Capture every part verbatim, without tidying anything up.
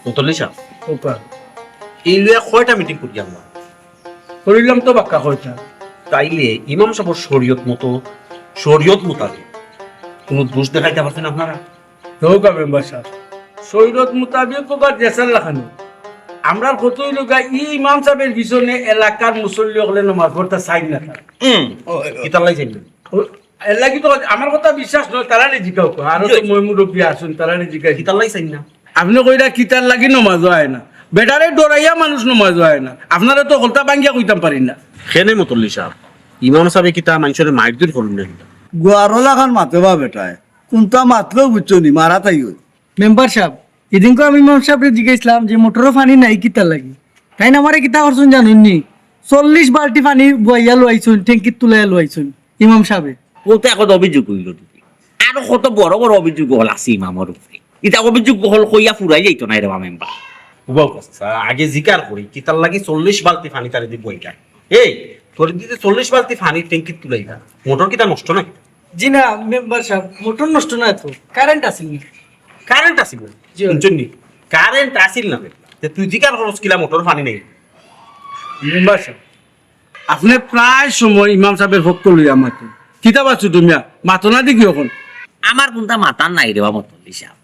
মুতল্লি সাব, ওপা, এই লইয়া কয়টা মিটিং করি আমরা? করিলাম তো বাক্কা কয়টা। তাইলে ইমাম সাবর শরীয়ত মতো, শরীয়ত মোতাবেক কোনো দোষ দেখাইতা পারছইন আপনারা? হোক মেম্বার সাব, শরীয়ত মোতাবেক বা দেশর লাখানি। আমরার কথা অইলো গিয়া, ই ইমাম সাবর পিছনে এলাকার মুসল্লি অকলে নমাজ পড়তা চাইন না তারা। হুম, কিতার লাগি চাইন না? ও, এর লাগি তো আমার কথা বিশ্বাস নায়, তারারে জিকাও। আরো তো ময় মুরব্বি আছইন, তারারে জিকাই। কিতার লাগি চাইন না? আপনে কইরা কিতার লাগি নমাজো আয় না? বেটারে ডরাইয়া মানুষ নমাজো আয় না। আপনারে তো হকলতা ভাঙ্গিয়া কইতাম পারি না। কেনে মুতল্লি সাব, ইমাম সাবে কিতা মানষরে মাইরধইর করইন না কিতা? গুয়ারো লাখান মাতে বা বেটায়, কুনতা মাতলেও বুঝছো নি, মারা তাই অয়। মেম্বার সাব, ইদিনকু আমি ইমাম সাবরে জিগাইছলাম যে মোটরো পানি নাই কিতার লাগি। তাইন আমারে কিতা করছইন জানইন নি? চল্লিশ বালতি পানি বওয়াইয়া লইছইন, ট্যাঙ্কিত তুলাইয়া লইছইন ইমাম সাবে। অটা কত অভিযোগ অইলো তুমি? আরো কত বড় বড় অভিযোগ অকল আছে ইমামর উপরে। ইতা অভিযোগ অকল কইয়া ফুরাই যাইতো নায় রে বা মেম্বার। উবাও কথা, আগে জিকার করি, কিতার লাগি চল্লিশ বালতি পানি তারে দি বওয়াইলা? এই, তোরে দি যে চল্লিশ বালতি পানি ট্যাঙ্কিত তুলাইলা, মোটর কিতা নষ্ট নায়? জি না মেম্বার সাব, মোটর নষ্ট নায় তো, কারেন্ট আছিল না। কারেন্ট আছিল না? জি। হুনছইন নি? কারেন্ট আছিল না বে। তে তুই জিকার করস কিলা মোটর পানি নাই? মেম্বার সাব, আপনে প্রায় সময় ইমাম সাবর পক্ষ লইয়া মাতইন। কিতা বা ছোটু মিয়া, মাতো না দেখি অখন। আমার কুনতা মাতার নাই রে বা মুতল্লি সাব।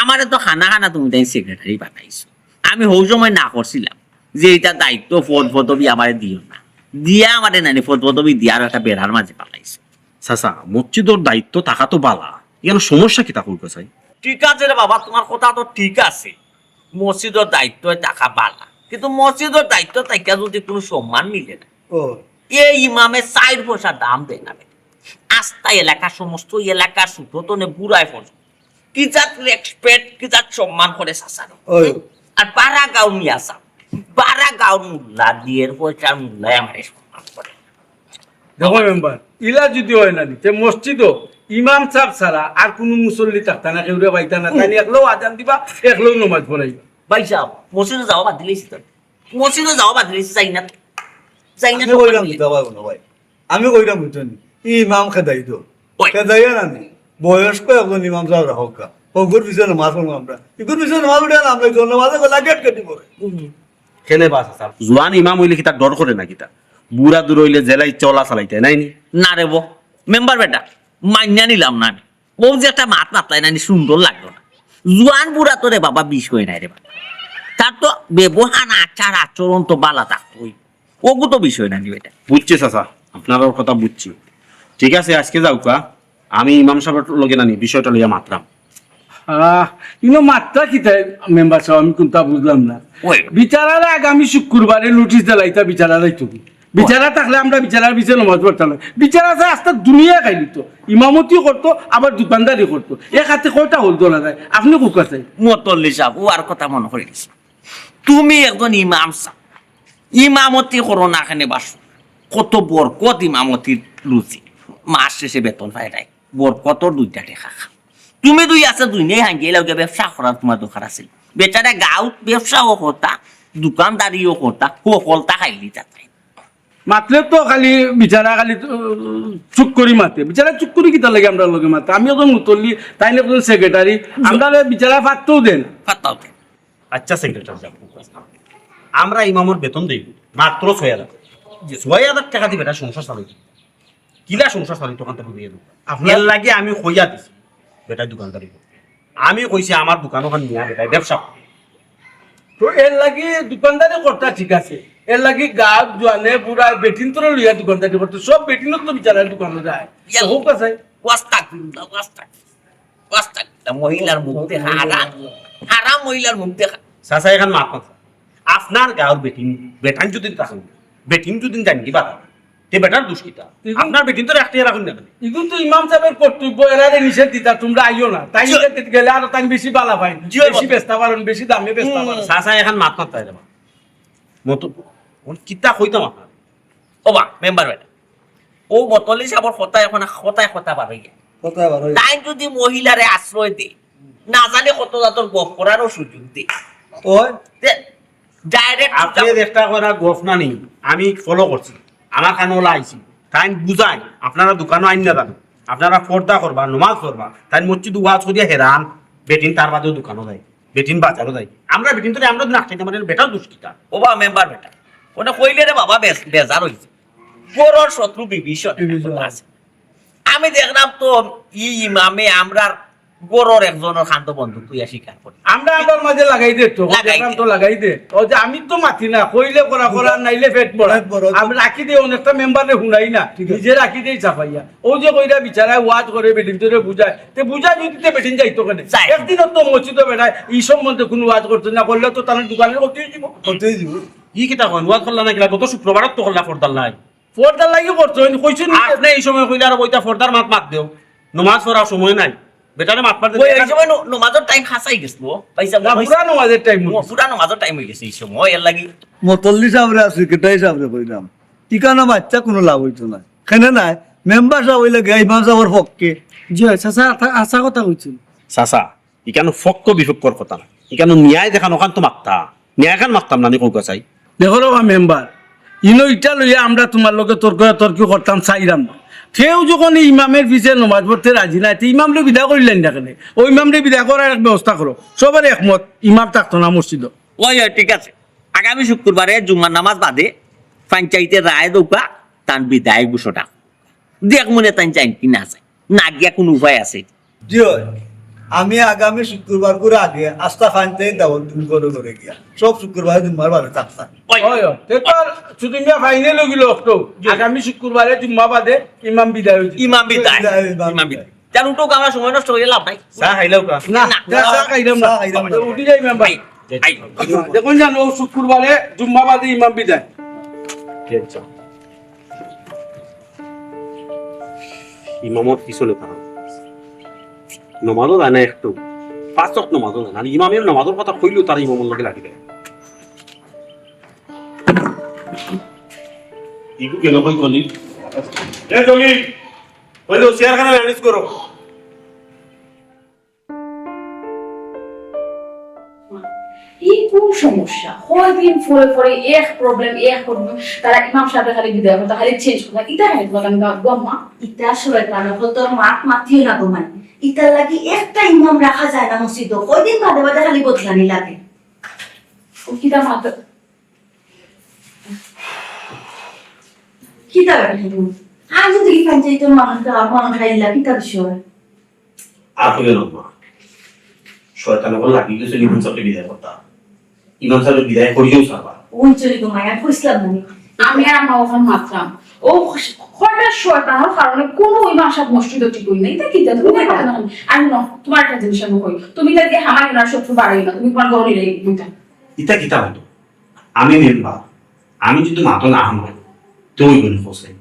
আমারে তো খানা খানা তুমি তাইন সেক্রেটারি বানাইছো। আমি হউ সময় না করছিলাম যে ইতা দায়িত্ব পদ পদবি আমারে দিও না। দিয়া আমারে নানি পদ পদবি দিয়া আরো একটা বেড়ার মাঝে ফালাইছো। চাচা, মসজিদর দায়িত্ব থাকা তো বালা, ইয়ানো সমস্যা কিতা কইবা চাই? ঠিক আছে রে বাবা, তুমার কথা তো ঠিক আছে, মসজিদর দায়িত্ব থাকা বালা, কিন্তু মসজিদর দায়িত্ব থাকিয়া যদি কুনু সম্মান মিলে না, ও, এই ইমামে চাইর পয়সা দাম দেয় না বে। আস্তা এলাকা, সমস্ত এলাকার ছোট তনে বুড়ায় পর্যন্ত কি জাত রেসপেক্ট, কি জাত সম্মান করে চাচারে। ওই। আর বারা গাঁওর মিয়া সাব, বারা গাঁওর মোল্লা, দিয়ের পয়সার মোল্লায় আমারে সম্মান করে। দেখো মেম্বার, ইলা যদি অয় না নি, তে মসজিদো ইমাম সাব ছাড়া আর কুনু মুসল্লি থাকতা না, কেউরে পাইতা না। তাইন একলাউ আজান দিবা, একলাউ নমাজ পড়াইবা। ভাই সাব, মসজিদো যাওয়া বাদ দিলাইছি তো। মসজিদো যাওয়া বাদ দিলাইছি, যাই না তো। যাই না আমি তো। কইরাম কিতা বা কুনু ভাই, আমি কইরাম বুঝছো নি, ই ইমাম খেদাই তো। ওই। খেদাইয়া না নি, বয়স্ক একজন ইমাম সাব রাখউক্কা। হগুর পিছে নমাজ পড়মু আমরা। ইগুর পিছে নমাজ পড়ি না, আমরা ইগুর নমাজে গলা গেট কেটে পড়ে। কেনে বা চাচা, জোয়ান ইমাম অইলে কিতা ডর করে না কিতা? বুড়া দুড়া অইলে যেলা ইচ্ছা অলা চালাইতা নায় নি? না রে বো, মেম্বার বেটা, মাইনা নিলাম না আমি। অউ যে একটা মাত মাতলায় না নি, সুন্দর লাগলো না। জোয়ান বুড়া তো রে বাবা বিষয় নায় রে বাবা। তার তো ব্যবহার, আচার আচরণ তো বালা থাকতোই। অগু তো বিষয় নায় নি বেটা। বুঝছি চাচা, আপনারার কথা বুঝছি। ঠিক আছে, আইজকে যাউক্কা, আমি ইমাম সাবর লগে নানি বিষয়টা লইয়া মাতরাম। আহ, ইনো মাতরা কিতা মেম্বার সাব, আমি কুনতা বুঝলাম না। ওই। বিচারারে আগামী শুক্রবারে নোটিশ দিলাইতা, বিচারা যাইতো কি? বিচারা থাকলে আমরা বিচারার পিছে নমাজ পড়তাম না। বিচারা আছে আস্তা দুনিয়া খাইলিতো, ইমামতি করতো, আবার দোকানদারি করতো। এক হাতে কয়টা হল ধরা যায়? আপনে কউক্কা চাই। মুতল্লি সাব, অউ আর কথা মনো করি দিছি। তুমি একজন ইমাম সাব, ইমামতি করো না কেনে বাসো। কত বরকত ইমামতির রুজি। মাস শেষে বেতন পাইরায়। বরকতর দুইটা টেকা। তুমি দুই আছে দুই নেই হাঙ্গিয়ে লাও গিয়া ব্যবসা করার তুমার দরকার আছিল। বেচারা গাঁওত ব্যবসাও করতা, দোকানদারিও করতা, হকলতা খাইলি তাতে। মাতলে তো খালি বিচারা খালি, উম, চুপ করি মাতে। বিচারা চুপ করি কিতার লাগি আমরার লগে মাতে? আমি একজন মুতল্লি, তাইন একজন সেক্রেটারি, আমরারে বিচারা পাত্তাও দেয় না। পাত্তাও দেয় না। আচ্ছা সেক্রেটারি সাব, আমরা ইমামর বেতন দেই মাত্র ছয় হাজার। ছয় হাজার টেকা দি বেটা সংসার চালাইতো। কিলা সংসার চালাইতো, অখানতা বুঝিয়া দেও। আপনার এর লাগি আমি কইয়া দিছি, বেটায় দোকানদারি করে। আমি কইছি আমার দোকান অখান নিয়া বেটায় ব্যবসা করে। তো এর লাগি দোকানদারি করতা ঠিক আছে, এর লাগি গাঁওত জোয়ানে বুড়ায় বেটিন্তরে লইয়া দোকানদারি করতো, সব বেটিন্তর তো বিচারার দোকানো যায়। ইয়া। তো কউক্কা চাই। ওয়াস্তাক, ওয়াস্তাক, ওয়াস্তাক। তা মহিলার মুখ দেখা হারাম, হারাম মহিলার মুখ দেখা। চাচা, এখান মাত মাত। আপনার গাঁওর বেটিন, বেটাইন যদি থাকইন, বেটিন যদি জানি কি বাধা, তে বেটার দোষ কিতা? আপনার বেটিন্তরে একটিয়া রাখইন না কেনে? ইগুন তো ইমাম সাবর কর্তব্য, এরারে নিষেধ দিতা, তুমরা আইও না। তাইন গেলে আরো তাইন বেশি বালা পাইন, বেশি বেচতা পারইন, বেশি দামে বেচতা পারইন। চাচা, এখান মাত মাত তাই রে বা। মতো, অখন কিতা কইতাম আপনার? ও বা, মেম্বার বেটা। ও মতলি সাবর কথা অখন কথায় কথা বাড়াইয়া। কথায় বাড়াইয়া। তাইন যদি মহিলারে আশ্রয় দে, না জানি কত জাতর গফ করারও সুযোগ দে। ওই। তে, direct আপনি একটা কথা গফ না নি, আমি follow করছি। আমার কানো ওলা আইছি। তাইন বুঝাইন, আপনারা দোকানো আইন না জানো। আপনারা পর্দা করবা, নমাজ পড়বা। তাইন মসজিদো ওয়াজ করিয়া হেরান, বেটিন তার বাদেও দোকানো যায়। বেটিন বাজারো যাই। আমরা বেটিন তো আমরা দিন আটটাইতে আমাদের বেটার দুষ্টিতা। ওবা মেম্বার বেটা, ওটা কইলে রে বাবা বেজ-, বেজার অইছে। ঘরর শত্রু বিভীষণ। বিভীষণ। আমি দেখলাম তো ই ইমামে আমরার ঘরর একজনর কান্দো বন্দুক তুইয়া শিকার করে। আমরা আমরার মাঝে লাগাই দে তো, লাগাই দে। তো লাগাই দে। ও যে আমি তো মাতি না, কইলে করা করা, নাইলে পেট ভরা। পেট ভরা। আমি রাখি দে, অনেকটা মেম্বারে হুনাই না, ঠিক আছে। নিজে রাখি দেই চাপাইয়া। ও যে কইরা বিচারায় ওয়াজ করে বেটিন তোরে বুঝায়, তে বুঝায় যদি তে বেটিন যাইতো কেনে? যাই। একদিন তো মসজিদো বেটায় ই সম্বন্ধে কোনো ওয়াজ করতো না, করলে তো তার দোকানের ক্ষতি হয়ে যাবো। ক্ষতি হয়ে যাবো। ই কিতা কন? ওয়াজ করলা না কিলা? গত শুক্রবারও তো করলা পর্দার লাই। পর্দার লাগি করছো, আমি কইছি নি? আপনি এই সময় কইলে আর ওইটা পর্দার মাত মাত দেও। নমাজ পড়ার সময় নাই। বেটারে মাত মাত ওই, এই সময় ন-, নমাজর টাইম হাসাই গেছিল। ভাই সাহেব, না, পুরা নমাজের টাইম ও, পুরা নমাজর টাইম হয়ে গেছে এই সময়, এর লাগি। মতল্লি সাহেবরে আছে, কেটাই সাহেবরে কইলাম। ইখানো মাতলে কোনো লাভ হইতো না। কেনে নাই? মেম্বার সাহেব হইলে গিয়া ইমাম সাহেবর পক্ষে। জি, চাচা, আতা-, আশা কথা কইছিল। চাচা, ইখানো পক্ষ বিপক্ষর কথা না। ইখানো ন্যায় যেখান ওখান তো মাততা। ন্যায় খান মাততাম না, নি কউক্কা চাই। দেখো রে বা মেম্বার, ইনো ইটা লইয়া আমরা তোমার লগে তর্ক তর্কি করতাম চাইরাম না। কেউ যখন এই ইমামের পিছে নমাজ পড়তে রাজি নাই, তে ইমামরে বিদায় করিলেন না কেনে? ওই ইমামরে বিদায় করার এক ব্যবস্থা করো। সবার একমত, ইমাম থাকতো না মসজিদো। ওই, ওই, ঠিক আছে। আগামী শুক্রবারে জুম্মার নামাজ বাদে পঞ্চায়েতে রায় দেউক্কা, তান বিদায় ঘোষণা। দেখ মনে তাই চাই কি না চাই, না গিয়া কোনো উপায় আছে? জি অয়, আমি আগামী শুক্রবার করে আগে আস্তা ফাইন থেকে দাওয়াত দিন করে করে গিয়া। সব শুক্রবারে জুম্মার বাদে থাকতাম। ওই, ওই, ওই, তে তো আর শুধু মিয়া ফাইনাল হয়ে গেল অক্টো। জি। আগামী শুক্রবারে জুম্মা বাদে ইমাম বিদায় হয়েছে। ইমাম বিদায়। বিদায়, ইমাম ইমাম বিদায়। বিদায়। যান উঠো, আমরা সময় নষ্ট করে লাভ নাই। চা খাইলাও কা? না, না। চা, চা খাইলাম না। চা খাইলাম না। উঠি যাই ইমাম ভাই। ভাই, ভাই। দেখুন জানো, ও শুক্রবারে জুম্মা বাদে ইমাম বিদায়। আচ্ছা। ইমামর পিছনে তারা। নমাজও যায় না একটু। পাঁচ ওয়াক্ত নমাজও যায় না। আর ইমামে নমাজর কথা কইলেও তারা ইমামর লগে লাগি দেয়। ইগু কেন কই কলি? এ জলি, ওই যে চেয়ার খান ম্যানেজ করো। এই কোন সমস্যা? কয়দিন পরে পরে এক প্রবলেম, এক প্রবলেম। তারা ইমাম সাহেব খালি বিদায় করতা, খালি চেঞ্জ করতা। ইটা খালি তোমার আমি গাওয়াত গো আম্মা। ইটা শয়তান অকল, তোর মাত মাতিও না গো মাই। ইটার লাগি একটা ইমাম রাখা যায় না মসজিদো। কয়দিন বাদে বাদে খালি বদলানি লাগে। ও কিতা মাত? কিতা বেটা? আর যদি কি পঞ্চায়েতর মানুষ, মানুষ আইলা, কিতা বিষয়? আর কইও না, মা। শয়তান অকল লাগি গেছে ইমাম সাহেবরে বিদায় করতা। ইমাম সাহেবরে বিদায় করিও সাবা। ওই চলি গো মাই, আর কইছিলাম না নি। আমি আর আমার ওখানে মাতলাম। ও কয়টা শয়তানর কারণে কোনো ইমাম সাহেব মসজিদো ঠিক হই না। ইটা কিতা? তুমি ওই কথা না। না। আর না, তোমার একটা জিনিস আমি কই। তুমি তাকে হামাই ওনার শত্রু বাড়াইও না। তুমি তোমার ঘরে বইতা। ইটা কিতা হতো? আমি মেম্বার, আমি যদি মাতো না হয়, তুই বলি হোসেন।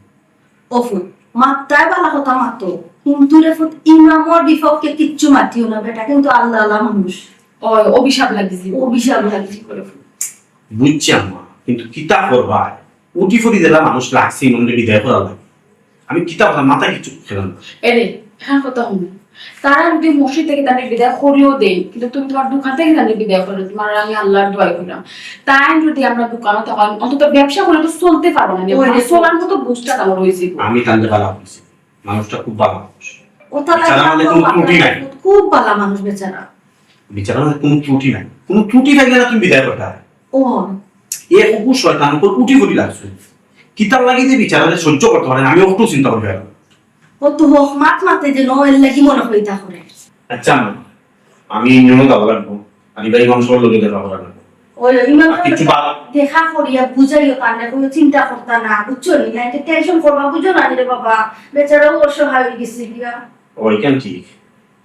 অফু, মাত্তায় বালা কথা মাতো, কিন্তু রে ফুত ইমামর বিপক্ষে কিচ্ছু মাতিও না বেটা, কিন্তু আল্লাহ আল্লাহ মানুষ। ও, অভিশাপ লাগিছে। অভিশাপ লাগিছে করে ফুত। বুঝছি আম্মা, কিন্তু কিতা করবা? উঠি ফুটি দিলা মানুষ লাগছে, ইমামরে বিদায় করা লাগে। আমি কিতা কথা মাথায় কিছু খেলাম না। এরে, হ্যাঁ কথা হুনো। তারা যদি মসজিদ থেকে তাদের বিদায় করিও দেন, কিন্তু তুমি তোমার দোকান থেকে তাদের বিদায় করো, তোমার আমি আল্লাহর দোয়াই করলাম। তাই যদি আমরা দোকানে তখন অন্তত ব্যবসা করে তো চলতে পারবো না। ওই আমার দেখো। চলার মতো বুঝটা আমার ওই জীবন। আমি তাদের বালা বলছি, মানুষটা খুব ভালো মানুষ। ও তাহলে বেচারা আমাদের কোনো ত্রুটি নাই। খুব ভালো মানুষ বেচারা। বেচারা আমাদের কোনো ত্রুটি নাই, কোনো ত্রুটি থাকলে না তুমি বিদায় করতে হবে। ও। এ কুকুর শয়তান উপর উঠি ফুটি লাগছে। কিতার লাগি যে বেচারারে সহ্য করতে পারে না, আমি একটু চিন্তা করি আর। ও তো হক মাত মাতে যে ন, এর লাগি মনে হয় তা করে। আচ্ছা, আম্মা, আমি ইউনিয়নও যাওয়া লাগবো। আর ইবাই মানুষের লগে দেখা করা লাগবো। ওই, ওই, ইমাম আর কিছু সাহেব বা- দেখা করিয়া বুঝাইও, কানে কোনো চিন্তা করতা না, বুঝছো নি? না, এটা টেনশন করবা, বুঝো না রে বাবা, বেচারাও অসহায় হয়ে গেছে গিয়া। ওইখান ঠিক।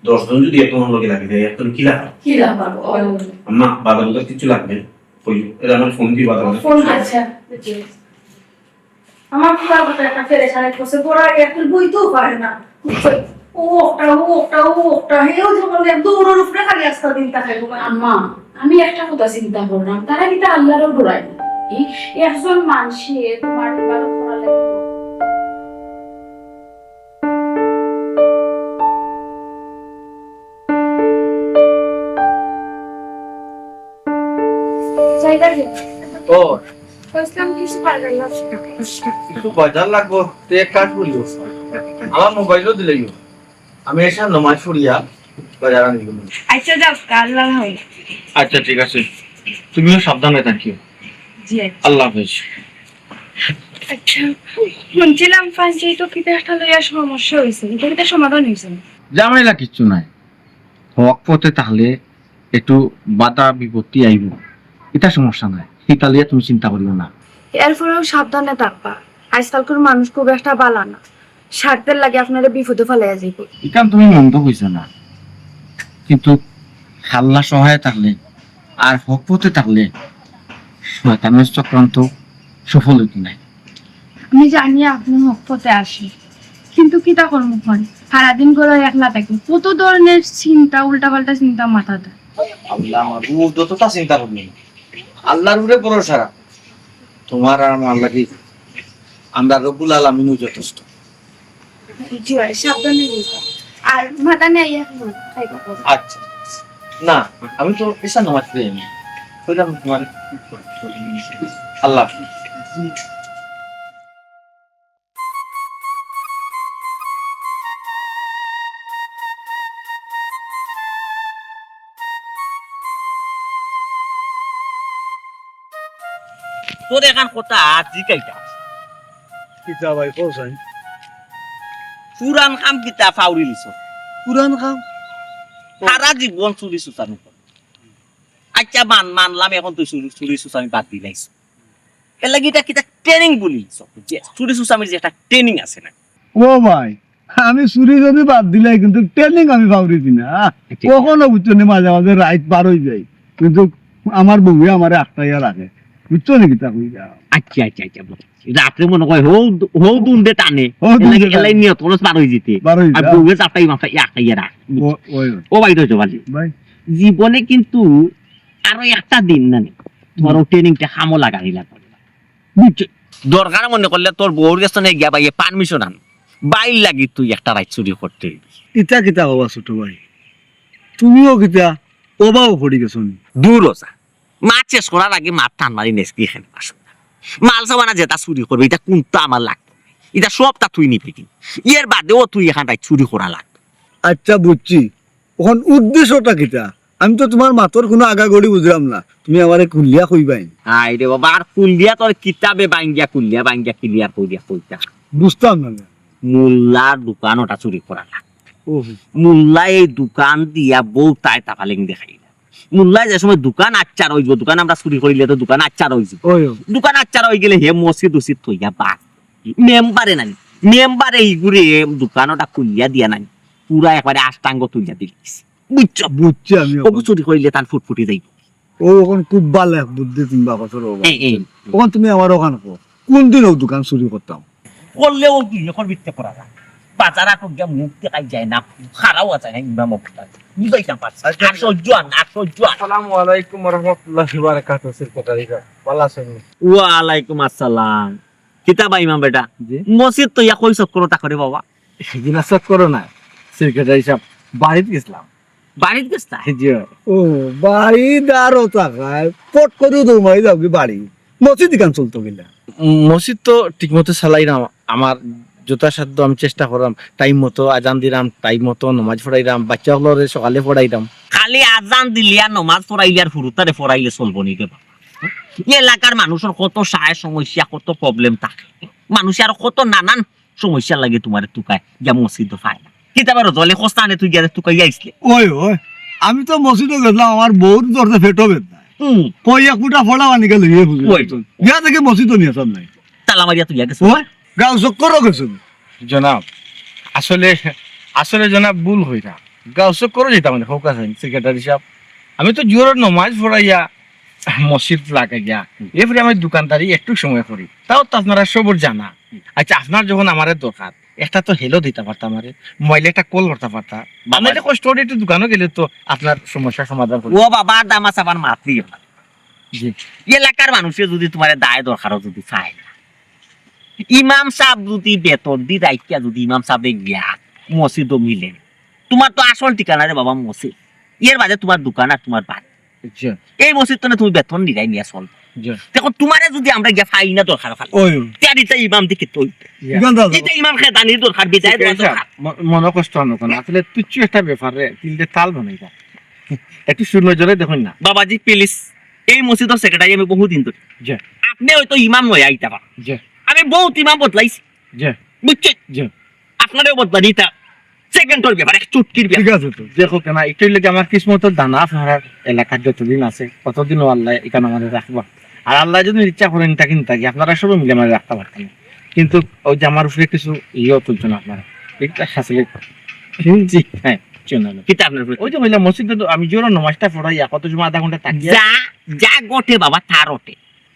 দশ জন যদি একজনের লগে লাগি যায়, একজন কি লাভ? কি লাভ আর? ওই। আম্মা, বাজার উজার কিছু লাগবে? কই, এরা আমার ফোন দিয়ে বাজার উজার ফোন কিছু লাগবে? আচ্ছা। আমার পুরা কথা একটা পেরেশানি করছে, বড় আগে এখন বইতেও পারে না। ও একটা, ও একটা, ও একটা, হেও যখন এক দৌড়ের উপরে খালি আস্তা দিন তাকাই গো। আম্মা, আমি একটা কথা চিন্তা করলাম, তারা কি তা আল্লাহরও ডরায় না? এই একজন মানুষে তোমার ইবাদত করা লাগে। জায়গা যে ও। কইছিলাম কিছু বাজার লাগবে। কিছু বাজার লাগবো, তুই এক কাজ করিও। আমার মোবাইলও দিলেই। আমি এসে নমাজ পড়িয়া আচ্ছা, যাও, আল্লাহ হাফেজ। আচ্ছা, ঠিক আছে, তুমিও সাবধানে থাকিও। জি, আচ্ছা। আল্লাহ হাফেজ। আচ্ছা, শুনছিলাম পঞ্চায়েতো কিতা একটা লইয়া সমস্যা হইছে, এটা কিতা সমাধান হইছে না? ঝামেলা কিচ্ছু নাই, হক পথে থাকলে একটু বাধা বিপত্তি আইব, এটা সমস্যা নাই, এটা লইয়া তুমি চিন্তা করিও না। এরপরেও সাবধানে থাকবা, আজকালকার মানুষ খুব একটা বালা না, স্বার্থের লাগি আপনারে বিপদে ফালাইয়া যাইব। ইখান তুমি মন্দ কইছো না, কিন্তু আল্লাহ সহায় থাকলে আর হক পথে থাকলে শয়তানের চক্রান্ত সফল হইতো নাই। আমি জানি আপনি হক পথে আছেন, কিন্তু কিতা করমু কন? সারাদিন ঘরো একলা থাকি, কত ধরনের চিন্তা, উল্টাপাল্টা চিন্তা মাথাত। আল্লাহ আমার, ও যতটা চিন্তা করবি, আল্লাহর উপরে ভরসা রাখ। তোমার আর আমার লাগি আমরা রব্বুল আলামিনও যথেষ্ট। জি ভাই, সাবধানে নিবা। আর মাথা নেই এখন, খাইবা। আচ্ছা, না, আমি তো এসা নামাজ পড়ি না। কইলাম তোমার আল্লাহ হাফেজ। তোর এখান কথা আর জিকাইতা। কিতা ভাই, কও চাই। পুরান কাম কিতা ফাউরি লিছ? পুরান কাম? সারা জীবন চুরি চুচামি কর। আচ্ছা, মান-, মানলাম এখন তুই চুরি, চুরি চুচামি বাদ দিলাইছ। এর লাগি এটা কিতা ট্রেনিং বলি লিছ? যে চুরি চুচামির যে একটা ট্রেনিং আছে না? ও ভাই, আমি চুরি যদি বাদ দিলাই, কিন্তু ট্রেনিং আমি ফাউরি দি না। আচ্ছা। কখনো বুঝছো নি, মাঝে মাঝে রাইত বার হই যাই, কিন্তু আমার বউয়ে আমারে আটকাইয়া রাখে, বুঝছো নি কিতা কই যাও? আচ্ছা, আচ্ছা, আচ্ছা, বুঝছি। রাত্রে মনে হয় হৌ, হৌ দুন্দে টানে, হৌ দুন্দে এলাই, টানে। এলাই নিয়ত করে বার হই যেতে। বার হই আর যা। বউয়ে চাপটাই মাথায় আটকাইয়া রাখ। ও, ওই। ও ভাই, রইছো ভাই। ভাই। জীবনে কিন্তু আরো একটা দিন না নি, তোমার হুম। ও ট্রেনিংটা কামো লাগাই লাগবে। বুঝছো? দরকার মনে করলে তোর বউর গেছ নে গিয়া ভাইয়ে পারমিশন আন। ভাইর লাগি তুই একটা রাইত চুরি করতে অইবি। ইতা কিতা হবা ছোট ভাই? তুমিও কিতা অবাও পড়ি গেছো নি? দূর ও যা। মাত শেষ করার আগে মাত টান মারি নেসকি এখানে আসো না। মাল সামানা যেটা চুরি করবে, এটা কোনটা আমার লাগবে? এটা সবটা তুই নিবি কি? এর বাদেও তুই এখান রাইত চুরি করা লাগবে। আচ্ছা, বুঝছি। অখন উদ্দেশ্যটা কিতা? আমি তো তোমার মাতর কোনো আগাগড়ি বুঝলাম না, তুমি আমারে খুলিয়া কইবায়। আয় রে বাবা, আর খুলিয়া তোর কিতাবে বাঙ্গিয়া খুলিয়া বাঙ্গিয়া clear করিয়া কইতা। বুঝতাম না। মোল্লার দোকান ওটা চুরি করা না। ওহো। মোল্লা এই দোকান দিয়া বউ তাই তাফালিং দেখাইলা। মোল্লায় যে সময় দোকান আচ্ছা রইব, দোকান আমরা চুরি করিলে তো দোকান আচ্ছা রইব। ওই, ওই। দোকান আচ্ছা রই গেলে হে মসজিদ উসিদ থইয়া বাদ। মেম্বারে নাই, মেম্বারে ইগুরে দোকান ওটা খুলিয়া দিয়া নাই, পুরা একবারে আষ্টাঙ্গ তুলিয়া দিলিস। বুঝছো? বুঝছি আমি ওগু এখন। চুরি করিলে তান ফুটফুটি যাইব। ও, অখন খুব ভালা এক বুদ্ধি তুমি বাবা করো। এই, এই। অখন তুমি আমার অখান কও, কোন দিন ও দোকান চুরি করতাম? করলে ও দুই একর ভিতরে করা যায়। বাজার আটক গিয়া মুখ দেখাই যায় না, খাড়াও আছে না ইমাম অবস্থা। বুঝাইতাম পারছি। আচ্ছা। আর সহ্য আর না, আর সহ্য আর না। আসসালামু আলাইকুম ওয়া রাহমাতুল্লাহি ওয়া বারাকাতুহু, সেক্রেটারি সাহেব। ভালা আছইন নি? ওয়ালাইকুম আসসালাম। কিতা বা ইমাম বেটা? জি। মসজিদ তো ইয়া কই চক্কর তা করে বাবা? জি না, চক্কর না। সেক্রেটারি সাহেব, বাড়িত গেছিলাম। বাড়িত গেছলা? জি। ও, বাড়িত আর ও থাকায়, পট করে দৌড়াই যাওগি বাড়ি। মসজিদ ইখান চলতো কিলা? উম, মসজিদ তো ঠিকমতো চালাইরাম। আমার যথাসাধ্য আমি চেষ্টা কররাম। টাইম মতো আজান দিরাম, টাইম মতো নমাজ পড়াইরাম, বাচ্চা অকলরে সকালে পড়াইরাম। খালি আজান দিলে আর নমাজ পড়াইলে আর হুরুতারে পড়াইলে চলবো নি রে বাবা? এই এলাকার মানুষর কত সায় সমস্যা, কত প্রবলেম থাকে। মানুষে আর কত নানান সমস্যার লাগি তোমারে তুকায়, গিয়া মসজিদো পায় না। কিতা বা রজলে খোস্তানে তুই গিয়া তুকাইয়া আইছলে। ওই, ওই, আমি তো মসজিদো গেছলাম, আমার বউর ধরছে পেটো ব্যথা। হুম। কই এক ফুটা ফড়া পানি গেল, ইয়ে বুঝলি। ওই। গিয়া দেখি মসজিদো নিয়ে সব নাই। তালা মারিয়া তুই গেছ। ওই, গাঁও চক্করও গেছো। জনাব, আসলে, আসলে জনাব ভুল হইরা। গাঁও চক্করও যেতাম না, হোক আছে, সেক্রেটারি সাহেব। আমি তো জোহরর নমাজ পড়াইয়া মসজিদ লাগাইয়া, এরপরে আমি দোকানদারি একটু সময় করি। তাও তো আপনারা সবর জানা। আচ্ছা, আপনার যখন আমারে দরকার, একটা তো hello দিতা পারতা আমারে, মোবাইলে একটা কল করতা পারতা। বাবা। আমি তো কষ্ট করে একটু দোকানো গেলে তো আপনার সমস্যা সমাধান করি। ও বাবা, দামাস আবার মাতলি না। জি। এলাকার মানুষে যদি তোমারে দায় দরকারও যদি চায় না, ইমাম সাহেব যদি বেতন দি রাখিয়া যদি ইমাম সাহেবে গিয়া মসজিদো মিলে, তোমার তো আসল ঠিকানা রে বাবা মসজিদ, এর বাদে তোমার দোকান আর তোমার বাড়ি। আচ্ছা। এই মসজিদ তো না তুমি বেতন নিরাই নিয়া চল। জি। দেখো, তুমারে যুদি আমরা গিয়া পাই না দরকার ফালে, ওই। তে আর ইতা ইমাম দি কিতা অইতো? ইয়া। ইখান দাও। ইতা ইমাম খেদানির দরকার, বিদায় দেওয়া দরকার। ম-, মনো কষ্ট অনো কেনে? আসলে তুচ্ছ একটা ব্যাপারে তিলটা তাল বানাইবা। একটু সুনজরে দেখইন না। বাবাজি, please, এই মসজিদর secretary আমি বহুদিন ধরি। জি। আপনে অয়তো ইমাম নয়া আইতা পারইন। জি। আমি বউত ইমাম বদলাইছি। জি। বুঝছইন? জি। আপনারেও বদলা দিতা। Second-অর ব্যাপার, এক চুটকির ব্যাপার। ঠিক আছে তো। দেখো কেনে, ইটা অইলো গি আমার কিসমতর দানা, আপনারার এলাকাত যতদিন আছে, ততদিনও আল্লায় ইখান আমারে রাখবা। আর আল্লায় যুদি ইচ্ছা করইন, ইতা কিন্তা কি, আপনারা সবে মিলে আমারে রাখতা পারতা না। কিন্তু ওই যে আমার উপরে কিছু ইয়েও তুলছইন আপনারা। ইটা আসলে জি, হ্যাঁ, চুনানো। কিতা আপনার উপরে? ওই যে কইলাম, মসজিদো তো আমি জোহরর নমাজটা পড়াইয়া কত সময় আধা ঘন্টা থাকিয়া। যা, যা ঘটে বাবা, তা রটে।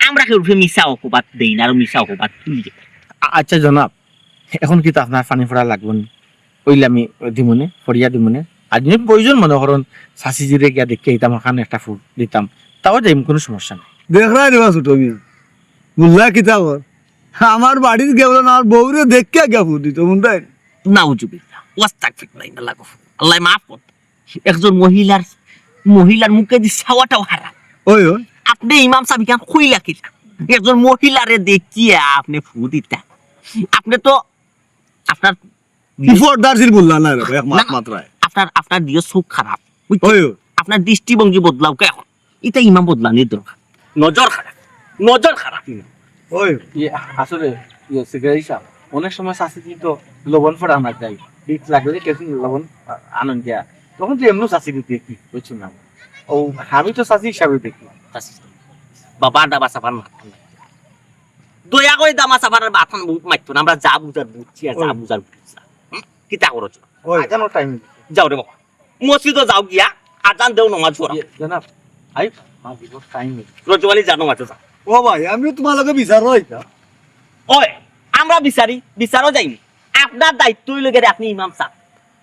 আমরা কেউর উপরে মিছা অপবাদ দেই না, আর মিছা অপবাদ তুলি না। আ-, আচ্ছা জনাব, এখন কিতা আপনার পানি পড়া লাগবো নি? অইলে আমি দিমুনে, পড়িয়া দিমুনে। আর যদি প্রয়োজন মনো করইন, চাচিজিরে গিয়া দেখিয়া আইতাম, অখান একটা ফুক দিতাম, তাও যাইমু, কুনু সমস্যা নাই। দেখরায় রে বা ছোট মিয়া, মোল্লায় কিতা কর? আমার বাড়িত গেলো না, আমার বউরে দেখিয়া গিয়া ফুক দিতো, বুঝছইন? নাউজুবিল্লাহ, ওয়াস্তাগফিরুল্লাহ, ইন্না লাহু। আল্লায় মাফ করতা। একজন মহিলার, মহিলার মুখেদি চাওয়াটাও হারাম। ওই, ওই। আপনে ইমাম সাব ইখান কইলা কিতা? একজন মহিলারে দেখিয়া আপনে ফুক দিতা। আপনে তো আপনার পর্দাশীল মোল্লা নায় রে বা, এক মাত-, না, মাত্রায়। আপনার, আপনার দিও চউখ খারাপ, বুঝছইন? ওই, ওই। আপনার দৃষ্টিভঙ্গি বদলাউক্কা এখন। ইতা ইমাম বদলানির দরকার। নজর খারাপ, নজর খারাপ। ওই। ইয়ে, আসলে, ইয়ে, secretary সাব, অনেক সময় চাচিজি তো লবণ ফড়া না যায়। বিষ লাগলে কেউ লবণ আ-, আনইন গিয়া। তখন তো এমনেও চাচিরে দেখি, বুঝছইন না? ও, আমি তো চাচি হিসাবে দেখি। চাচি। বাবা, দামা সাফার মাথা নাই। দয়া করি দামা সাফার মাথা বহুত মারতো না। আমরা যা বুঝার বুঝছি আর যা ওই। বুঝার বুঝছি। হুম? কিতা করো? ওই। আজানর time। যাও রে বাবা। মসজিদো যাও গিয়া, আজান দেও, নমাজ পড়াও। ইয়ে, জনাব, আই, মাগরিবর time নেই। রজব আলী, যা নমাজো যাও। ও ভাই, আমিও তুমার লগে বিচারো আইতাম। ওই, আমরা বিচারি, বিচারো যাইমু। আপনার দায়িত্ব অইলো গিয়া রে, আপনে ইমাম সাব।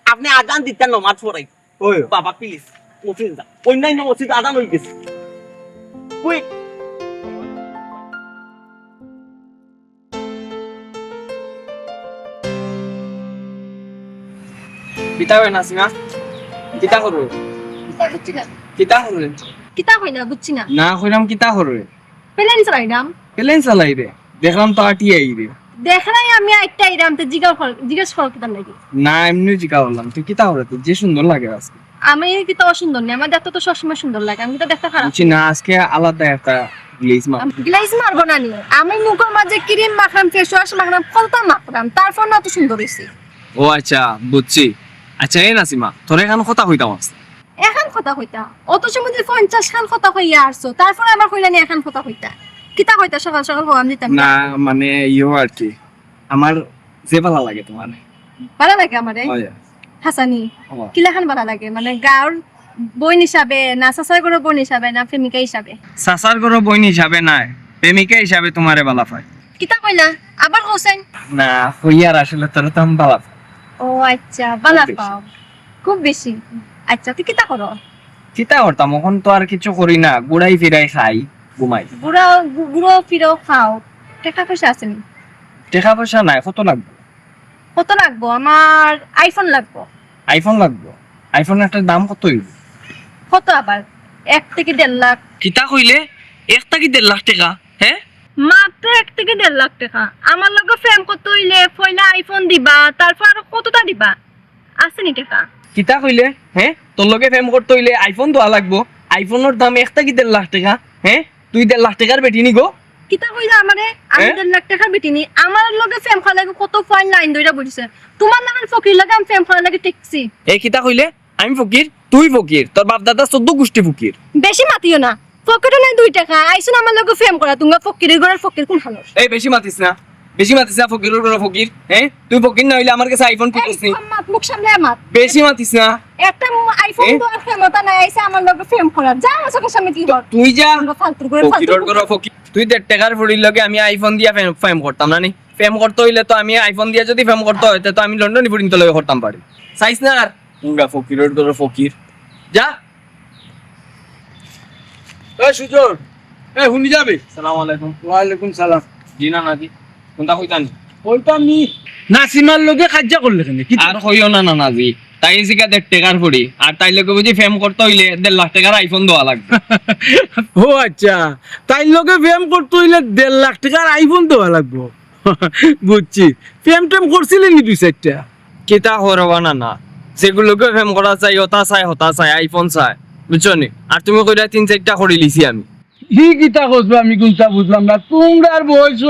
আপনে আজান দিতা, নমাজ পড়াই। ওই। বাবা, please, মসজিদো যাও। অন্যান্য মসজিদো আজান অইগেছে। Quick। কিতা কয় নাসিমা? কিতা করো? কিতা বুঝছি না। কিতা করো? কিতা কই না, বুঝছি না। না কইরাম কিতা করো? Plane চালাইরাম। Plane চালাইরে? দেখরাম তো আটিয়া আইরে। দেখরায় আমি আটিয়া আইরাম, তে জিগা কর-, জিজ্ঞেস করো কিতার লাগি? না, এমনে জিগা করলাম। তুই কিতা করো? তুই যে সুন্দর লাগে আজকে। আমি কিতা অসুন্দর নি? আমার দেখতে তো সবসময় সুন্দর লাগে। আমি তো দেখতে খারাপ? বুঝছি না, আজকে আলাদা একটা glaze মার। Glaze মারবো না নি? আমি মুখর মাঝে cream মাখরাম, face wash মাখরাম, কততা মাখরাম, তারপর না তো সুন্দর অইছি। ও আচ্ছা, বুঝছি। আচ্ছা, এ নাসিমা, তোরে এখান কথা কইতাম আছে। এখান কথা কইতা? অত সময় দি পঞ্চাশ খান কথা কইয়া আরছো, তারপর আমার কইলা নি এখান কথা কইতা। কিতা কইতা সকাল সকাল হওয়ান দিতাম না? না, মানে, ইয়ো আর কি। আমার যে ভালা লাগে তুমারে। ভালা লাগে আমারে? অয়। হাছানি? অয়। কিলাখান ভালা লাগে? মানে গাঁওর বইন হিসাবে, না চাচার ঘরর বইন হিসাবে, না প্রেমিকা হিসাবে? চাচার ঘরর বইন হিসাবে নায়, প্রেমিকা হিসাবে তুমারে ভালা পাই। কিতা কইলা? আবার কওছাইন? না, কইয়ার আসলে তোরে তো আমি ভালা পাই। ও আচ্ছা, ভালা পাও। খুব বেশি। আচ্ছা, তুই কিতা করো? কিতা করতাম, অখন তো আর কিচ্ছু করি না, ঘুরাই ফিরাই খাই, ঘুমাই। ঘুরাও, ঘু-, ঘুরাও ফিরাও খাও। টেকা পয়সা আছে নি? টেকা পয়সা নাই, কত লাগবো? কত লাগবো? আমার iPhone লাগবো। iPhone লাগবো? iPhone একটার দাম কত অইবো? কত আবার? এক থাকি দেড় লাখ। কিতা কইলে? এক থাকি দেড় লাখ টেকা? হে? মাত্র এক থাকি দেড় লাখ টেকা। আমার লগে প্রেম করতে অইলে পয়লা iPhone দিবা, তারপর আরো কততা দিবা? আছে নি টেকা? কিতা কইলে? হে? তোর লগে প্রেম করতে অইলে iPhone দেওয়া লাগবো। iPhone-অর দাম এক থাকি দেড় লাখ টেকা। হে? তুই দেড় লাখ টেকার বেটি নি গো? কিতা কইলা আমারে? আমি হে? দেড় লাখ টেকার বেটি নি? আমার লগে প্রেম করার লাগি কত ফুয়াইন লাইন ধইরা বইছে। তুমার লাখান ফকির লগে আমি প্রেম করার লাগি ঠেকছি। এ কিতা কইলে? আমি ফকির? তুই ফকির। তোর বাপ দাদা চৌদ্দ গুষ্টি ফকির। বেশি মাতিও না। পকেটো নাই দুই টেকা, আইছইন আমার লগে প্রেম করা, তুমরা ফকিরর ঘরর ফকির কুন হালর? এই বেশি মাতিস না, বেশি মাতিস না, ফকিরর ঘরর ফকির। হে? তুই ফকির না অইলে আমার গেছে iPhone কিনছস নি? কম মাত, মুখ সামলাইয়া মাত। বেশি মাতিস না। একটা iPhone এ? দেওয়ার ক্ষমতা নাই, আইছে আমার লগে প্রেম করা। যা আমার চোখের সামনে থাকি। তুই যা। তুমরা ফালতু করে ফালতু ফকিরর ঘরর ফকির। তুই দেড় টেকার ফুড়ির লগে আমি iPhone দিয়া প্রেম, প্রেম করতাম না নি? প্রেম করতে অইলে তো আমি iPhone দিয়া যুদি প্রেম করতে অয়, তে তো আমি লন্ডনি ফুড়িন্তর লগে করতাম পারি। চাইস না আর। পুরা ফকিরর ঘরর ফকির। যা। এ সুজন, এ হুনি যাবে? সালাম আলাইকুম। ওয়ালাইকুম সালাম। জি না, না, জি। কুনতা কইতা নি? কইতাম নি। নাসিমার লগে কাজিয়া করলে কেনে? কি আর কইও না, না, না, জি। তাই ইসিকা দেড় টেকার পড়ি, আর তাইর লগে বুঝি প্রেম করতে অইলে দেড় লাখ টেকার iPhone দেওয়া লাগবো। ও আচ্ছা, তাইর লগে প্রেম করতে অইলে দেড় লাখ টেকার iPhone দেওয়া লাগবো। বুঝছি। প্রেম টেম করছিলে নি দুই চাইরটা? কিতা করবা না না, যেগুর লগে প্রেম করা চাই, ওটা চাই, হতা চাই, iPhone চাই, বুঝছো নি? আর তুমি কইরা তিন চাইরটা করি লিছি আমি। ই কিতা কইছো, আমি কুনটা বুঝলাম না। তুমরার বয়স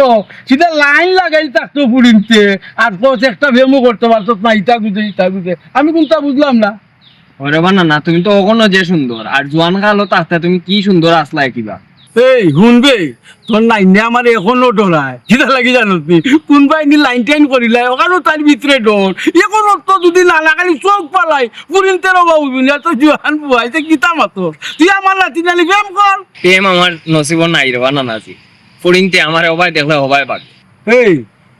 সিধা লাইন লাগাইল থাকতো ফুরিন্তে, আর কস একটা প্রেমও করতে পারতো না, ইতা বুঝে, ইতা বুঝে। আমি কুনটা বুঝলাম না। ওরে বা না না, তুমি তো অখনো যে সুন্দর, আর জোয়ান কালো থাকতে তুমি কি সুন্দর আছলায় কিবা। এই হুনবে, তোর নাইনে আমারে অখনো ডরায়। কিতা লাগি জানোস নি? কুনবায় নি লাইন টাইন করিলায়, অখানো তার ভিতরে ডর। অখন তো যদি না লাগালি চউখ ফালাই, ফুরিন্তেরও বা অইবো না, তো জোয়ান বুয়াইতে কিতা মাতর? তুই আমার নাতি নানি প্রেম কর। প্রেম আমার নসিবো নাই রে বা নানাজি। ফুরিন্তে আমারে অবায় দেখলে অবায় বাগে। এই,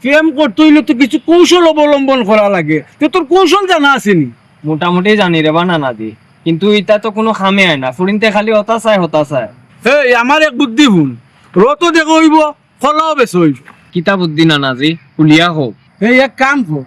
প্রেম করতে অইলে তো কিছু কৌশল অবলম্বন করা লাগে। তে তোর কৌশল জানা আছে নি? মোটামুটি জানি রে বা নানাজি, কিন্তু ইতা তো কুনু কামে আয় না। ফুরিন্তে খালি হতা চায়, হতা চায়। এই, আমার এক বুদ্ধি হুন, রথও দেখো অইবো, কলাও বেচো অইবো। কিতা বুদ্ধি নানাজি, খুলিয়া কও। এই এক কাম কর,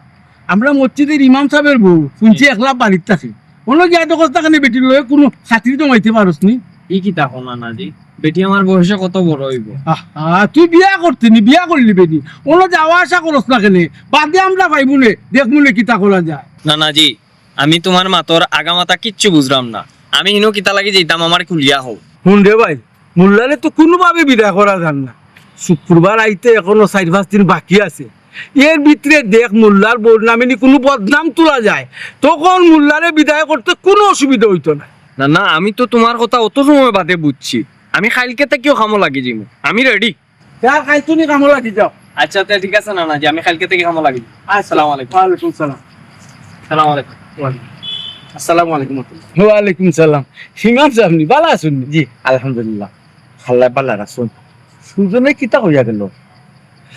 আমরা মসজিদর ইমাম সাবর বউ, হুনছি একলা বাড়িত থাকে, অনো গিয়া দেখোস না কেনে বেটির লগে কুনু খাতির জমাইতে পারোস নি? ই কিতা কও নানাজি, বেটি আমার বয়সে কত বড় অইবো? আহা, তুই বিয়া করতে নি, বিয়া করিলিবে নি, অনো যাওয়া আসা করোস না কেনে, বাদে আমরা পাইমুনে, দেখমুনে কিতা করা যায়। নানাজি, আমি তুমার মাতর আগামাতা কিচ্ছু বুঝরাম না, আমি হিনো কিতা লাগি যাইতাম, আমারে খুলিয়া কও। হুন রে ভাই, মোল্লারে তো কুনুভাবে বিদায় করা যার না। শুক্রবার আইতে অখনো চাইর পাঁচ দিন বাকি আছে। এর ভিতরে দেখ মোল্লার বউর নামে নি কুনু বদনাম তুলা যায়, তখন মোল্লারে বিদায় করতে কুনু অসুবিধা অইতো না। না না, আমি তো তুমার কথা অত সময় বাদে বুঝছি। আমি কাইলকে থাকিউ কামো লাগি যিমু, আমি ready। যা, কাইল তুমি কামো লাগি যাও। আচ্ছা, তে ঠিক আছে নানাজি, আমি কাইলকে থাকি কামো লাগি। আচ্ছা। আসসালামু আলাইকুম। ওয়ালাইকুম সালাম। আসসালামু আলাইকুম। আসসালামু আলাইকুম। ওয়ালাইকুম সালাম। ইমাম সাব নি, ভালা আছইন নি? জি, আলহামদুলিল্লাহ। আল্লায় ভালা রাখছইন। সুজনে কিতা কইয়া গেল?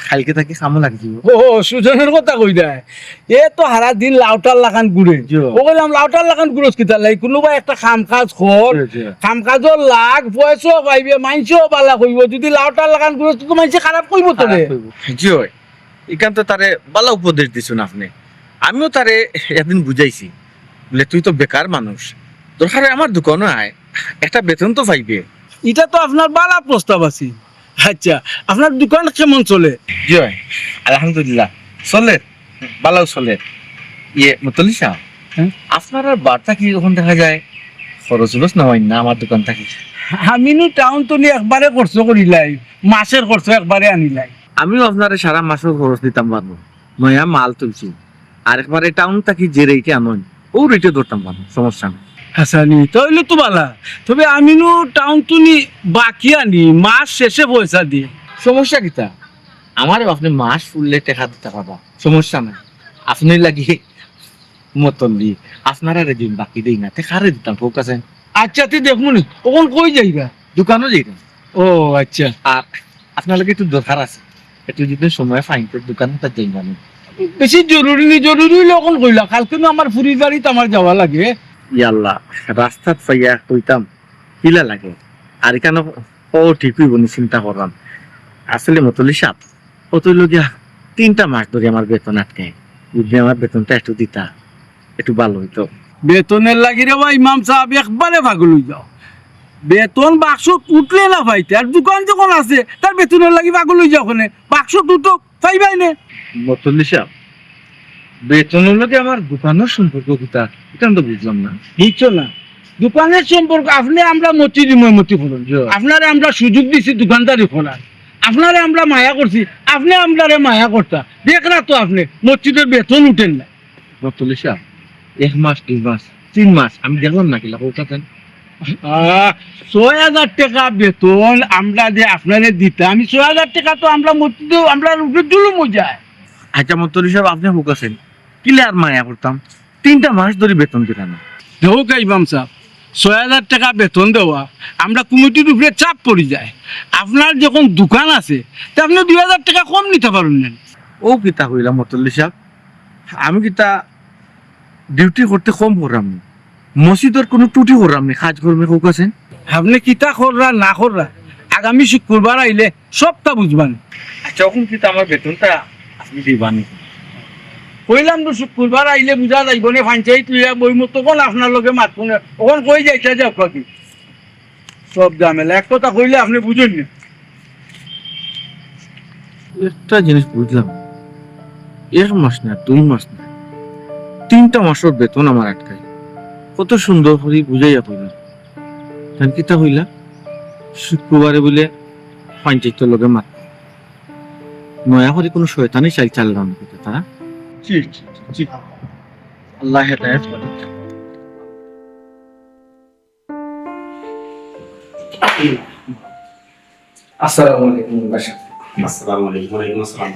কাইলকে থাকি কামো লাগি যিমু। ও, সুজনর কথা কইরায়। এ তো হারা দিন লাউটার লাখান ঘুরে। জি। অউ কইলাম, লাউটার লাখান ঘুরস কিতার লাগি? কুনুবায় একটা কাম কাজ কর। জি, জি। কাম কাজও লাগ, পয়সাও পাইবে, মাইনষেও ভালা কইবো। যদি লাউটার লাখান ঘুরস, তো মাইনষে খারাপ কইবো তোরে। খারাপ কইবো। জি অয়। ইখান তো তারে ভালা উপদেশ দিছইন আপনে। আমিও তারে একদিন বুঝাইছি। বলে, "তুই তো বেকার মানুষ। দরকার অয় আমার দোকানো আয়। একটা বেতন তো পাইবে।" ইটা তো আপনার ভালা প্রস্তাব আছিল। আচ্ছা, আপনার দোকান কেমন চলে? জি অয়, আলহামদুলিল্লাহ, চলের, ভালাউ চলের। ইয়ে, মুতল্লি সাব, হুম? আপনারার বাড়ি থাকি অখন দেখা যায় খরচ উরচ নেওয়াইন না আমার দোকান থাকি? আমি নু টাউন তনে একবারে খরচ করিলাই, মাসর খরচ একবারে আনিলাই। আমিও আপনারে সারা মাসর খরচ দিতাম পারমু, নয়া মাল তুলছি। আর একবারে টাউন থাকি যে রেটে আনইন, অউ রেটে ধরতাম পারমু, সমস্যা নাই। হাছা নি, তা অইলে তো ভালা। তবে আমি নু টাউন তনে বাকি আনি, মাস শেষে পয়সা দি। সমস্যা কিতা? আমারে আপনে মাস ফুরলে টেকা দিতা পারবা, সমস্যা নাই। আপনে লাগি মুতল্লি, আপনারারে দিমু, বাকি দেই না, তে কারে দিতাম, কউক্কা চাইন? আচ্ছা, তে দেখমুনে, অখন কই যাইরা? দোকানো যাইরা। ও আচ্ছা। আর আপনার লগে একটু দরকার আছে, একটু যদি সময় পাইন, তে দোকানো তা যাইবা নি? বেশি জরুরি নি, জরুরি অইলে অখন কইলা, কাইলকে নু আমার ফুরির বাড়িত আমার যাওয়া লাগে। ইয়াল্লা, রাস্তাত পাইয়া কইতাম, কিলা লাগে? আর ইখানো ও ঠিক অইবো নি চিন্তা করলাম। আসলে মুতল্লি সাব, অত অইলো গিয়া তিনটা মাস ধরি আমার বেতন আটকায়। যদি আমার বেতনটা একটু দিতা, একটু ভালা অইতো। বেতনর লাগি রে বা ইমাম সাব একবারে পাগল অই যাও। বেতন বাক্সত উঠলে না পাইতে, আর দোকান যখন আছে, তার বেতনর লাগি পাগল অই যাও কেনে? বাক্সত উঠউক, পাইবায় নে। মুতল্লি সাব, বেতনর লগে আমার দোকানর সম্পর্ক কিতা? ইটা আমি তো বুঝলাম না। বুঝছো না? দোকানর সম্পর্ক, আপনে আমরা মতি বিনিময় মতি করইন। জি। আপনারে আমরা সুযোগ দিছি দোকানদারি করার, আপনারে আমরা মায়া করছি, আপনে আমরারে মায়া করতা। দেখরা তো আপনে, মসজিদর বেতন উঠের না। মুতল্লি সাব, এক মাস, দুই মাস, তিন মাস, আমি দেখলাম না কিলা, কউক্কা চাইন? আহ, ছয় হাজার টেকা বেতন আমরা যে আপনারে দিতাম, আমি ছয় হাজার টেকা তো আমরা মসজিদে, আমরার উপরে জুলুম অই যায়। আচ্ছা, মুতল্লি সাব, আপনে কউক্কা চাইন, কিলা আর মায়া করতাম? তিনটা মাস ধরি বেতন দিরা না। দেখউক্কা ইমাম সাব, ছয় হাজার টেকা বেতন দেওয়া, আমরা কমিটির উপরে চাপ পড়ি যায়। আপনার যখন দোকান আছে, তে আপনে দুই হাজার টেকা কম নিতা পারইন না। অউ কিতা কইলা মুতল্লি সাব, আমি কিতা ডিউটি করতে কম কররাম নি? মসজিদর কুনু ত্রুটি কররাম নি? কাজ কর্মে কউক্কা চাইন। আপনে কিতা কররা না কররা, আগামী শুক্রবার আইলে সবটা বুঝবা নে। আচ্ছা, অখন কিতা আমার বেতনটা আপনে দিবা নি? কইলাম তো শুক্রবার আইলে বুঝা যাইব নে, পঞ্চায়েত লইয়া বইমু, তখন আপনার লগে মাতমু নে। অখন কই যাইতা যাউক্কা কি? সব ঝামেলা। এক কথা কইলে আপনে বুঝইন না। একটা জিনিস বুঝলাম না, এক মাস না, দুই মাস না, তিনটা মাসর বেতন আমার আটকাই। কত সুন্দর করি বুঝাইয়া কইলাম, তাইন কিতা কইলা? শুক্রবারে বুলে পঞ্চায়েতর লগে মাত। নয়া করি কুনু শয়তানি চাইল চাললাম না কিতা তারা? জি, জি, জি। আল্লাহ হেদায়েত করুক। আসসালামু আলাইকুম, বাসা। আসসালামু আলাইকুম। ওয়ালাইকুম আসসালাম।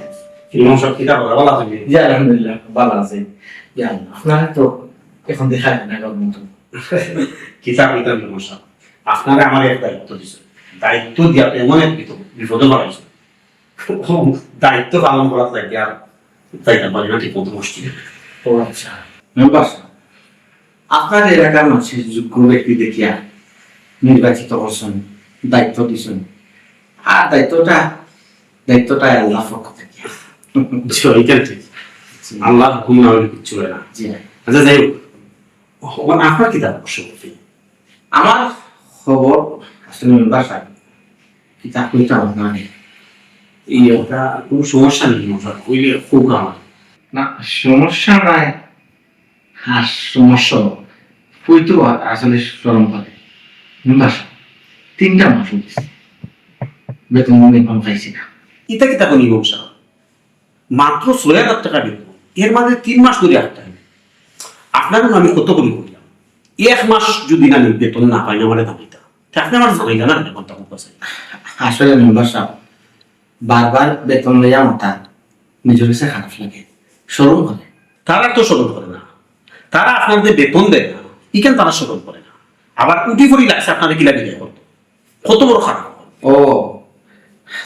ইমাম সাব, কিতা খবর? ভালা আছইন নি? জি, আলহামদুলিল্লাহ, ভালা আছি। জি, আল্লাহ। আপনারে তো অখন দেখা যায় না, কেমন তো? কিতা কইতাম ইমাম সাব? আপনারে আমারে এক দায়িত্ব দিছে। দায়িত্ব দিয়া তো এমন এক বিপদ-, বিপদো ফালাইছে। ও, দায়িত্ব পালন করার লাগি আর যাইতাম পারি না ঠিক মতো মসজিদে। ও আচ্ছা। মেম্বার সাব, আপনার এলাকার মানষে যোগ্য ব্যক্তি দেখিয়া নির্বাচিত করছইন, দায়িত্ব দিছইন। আর দায়িত্বটা, দায়িত্বটা আল্লাহর পক্ষ থাকি। জি, ইটা ঠিক। জি। আল্লাহর হুকুম না অইলে কিচ্ছু অয় না। জি। আচ্ছা, যাই হোক, অখন আপনার কিতা অবশ্য? আমার খবর আসলে মেম্বার সাব, কিতা কইতাম আপনারে? ই একটা কুনু সমস্যা নাই মেম্বার সাব, অইলে খুব আমার। না, সমস্যা নাই। আর সমস্যা অইতো আ-, আসলে শরম করে। মেম্বার সাব, তিনটা মাস অইছে, বেতন আমি পাইছি না। ইটা কিতা কইন ইমাম সাব? মাত্র ছয় হাজার টেকা বেতন, এর মাঝে তিন মাস ধরি আটকাইন। আপনারে আমি কত করি কইলাম, এক মাস যদি না আমি বেতন না পাই, আমারে জানাইতা। তে আপনে আমারে জানাইতা না, এখন তো বুঝছেন। আসলে মেম্বার সাব, বারবার বেতন লইয়া মাতা নিজর কাছে খারাপ লাগে, শরম করে। তারা তো শরম করে না, তারা আপনারে যে বেতন দেয় না, ইখান তারা শরম করে না। আবার উঠি পড়ি লাগছে আপনারে কিলা বিদায় করতো। কত বড় খারাপ। ও,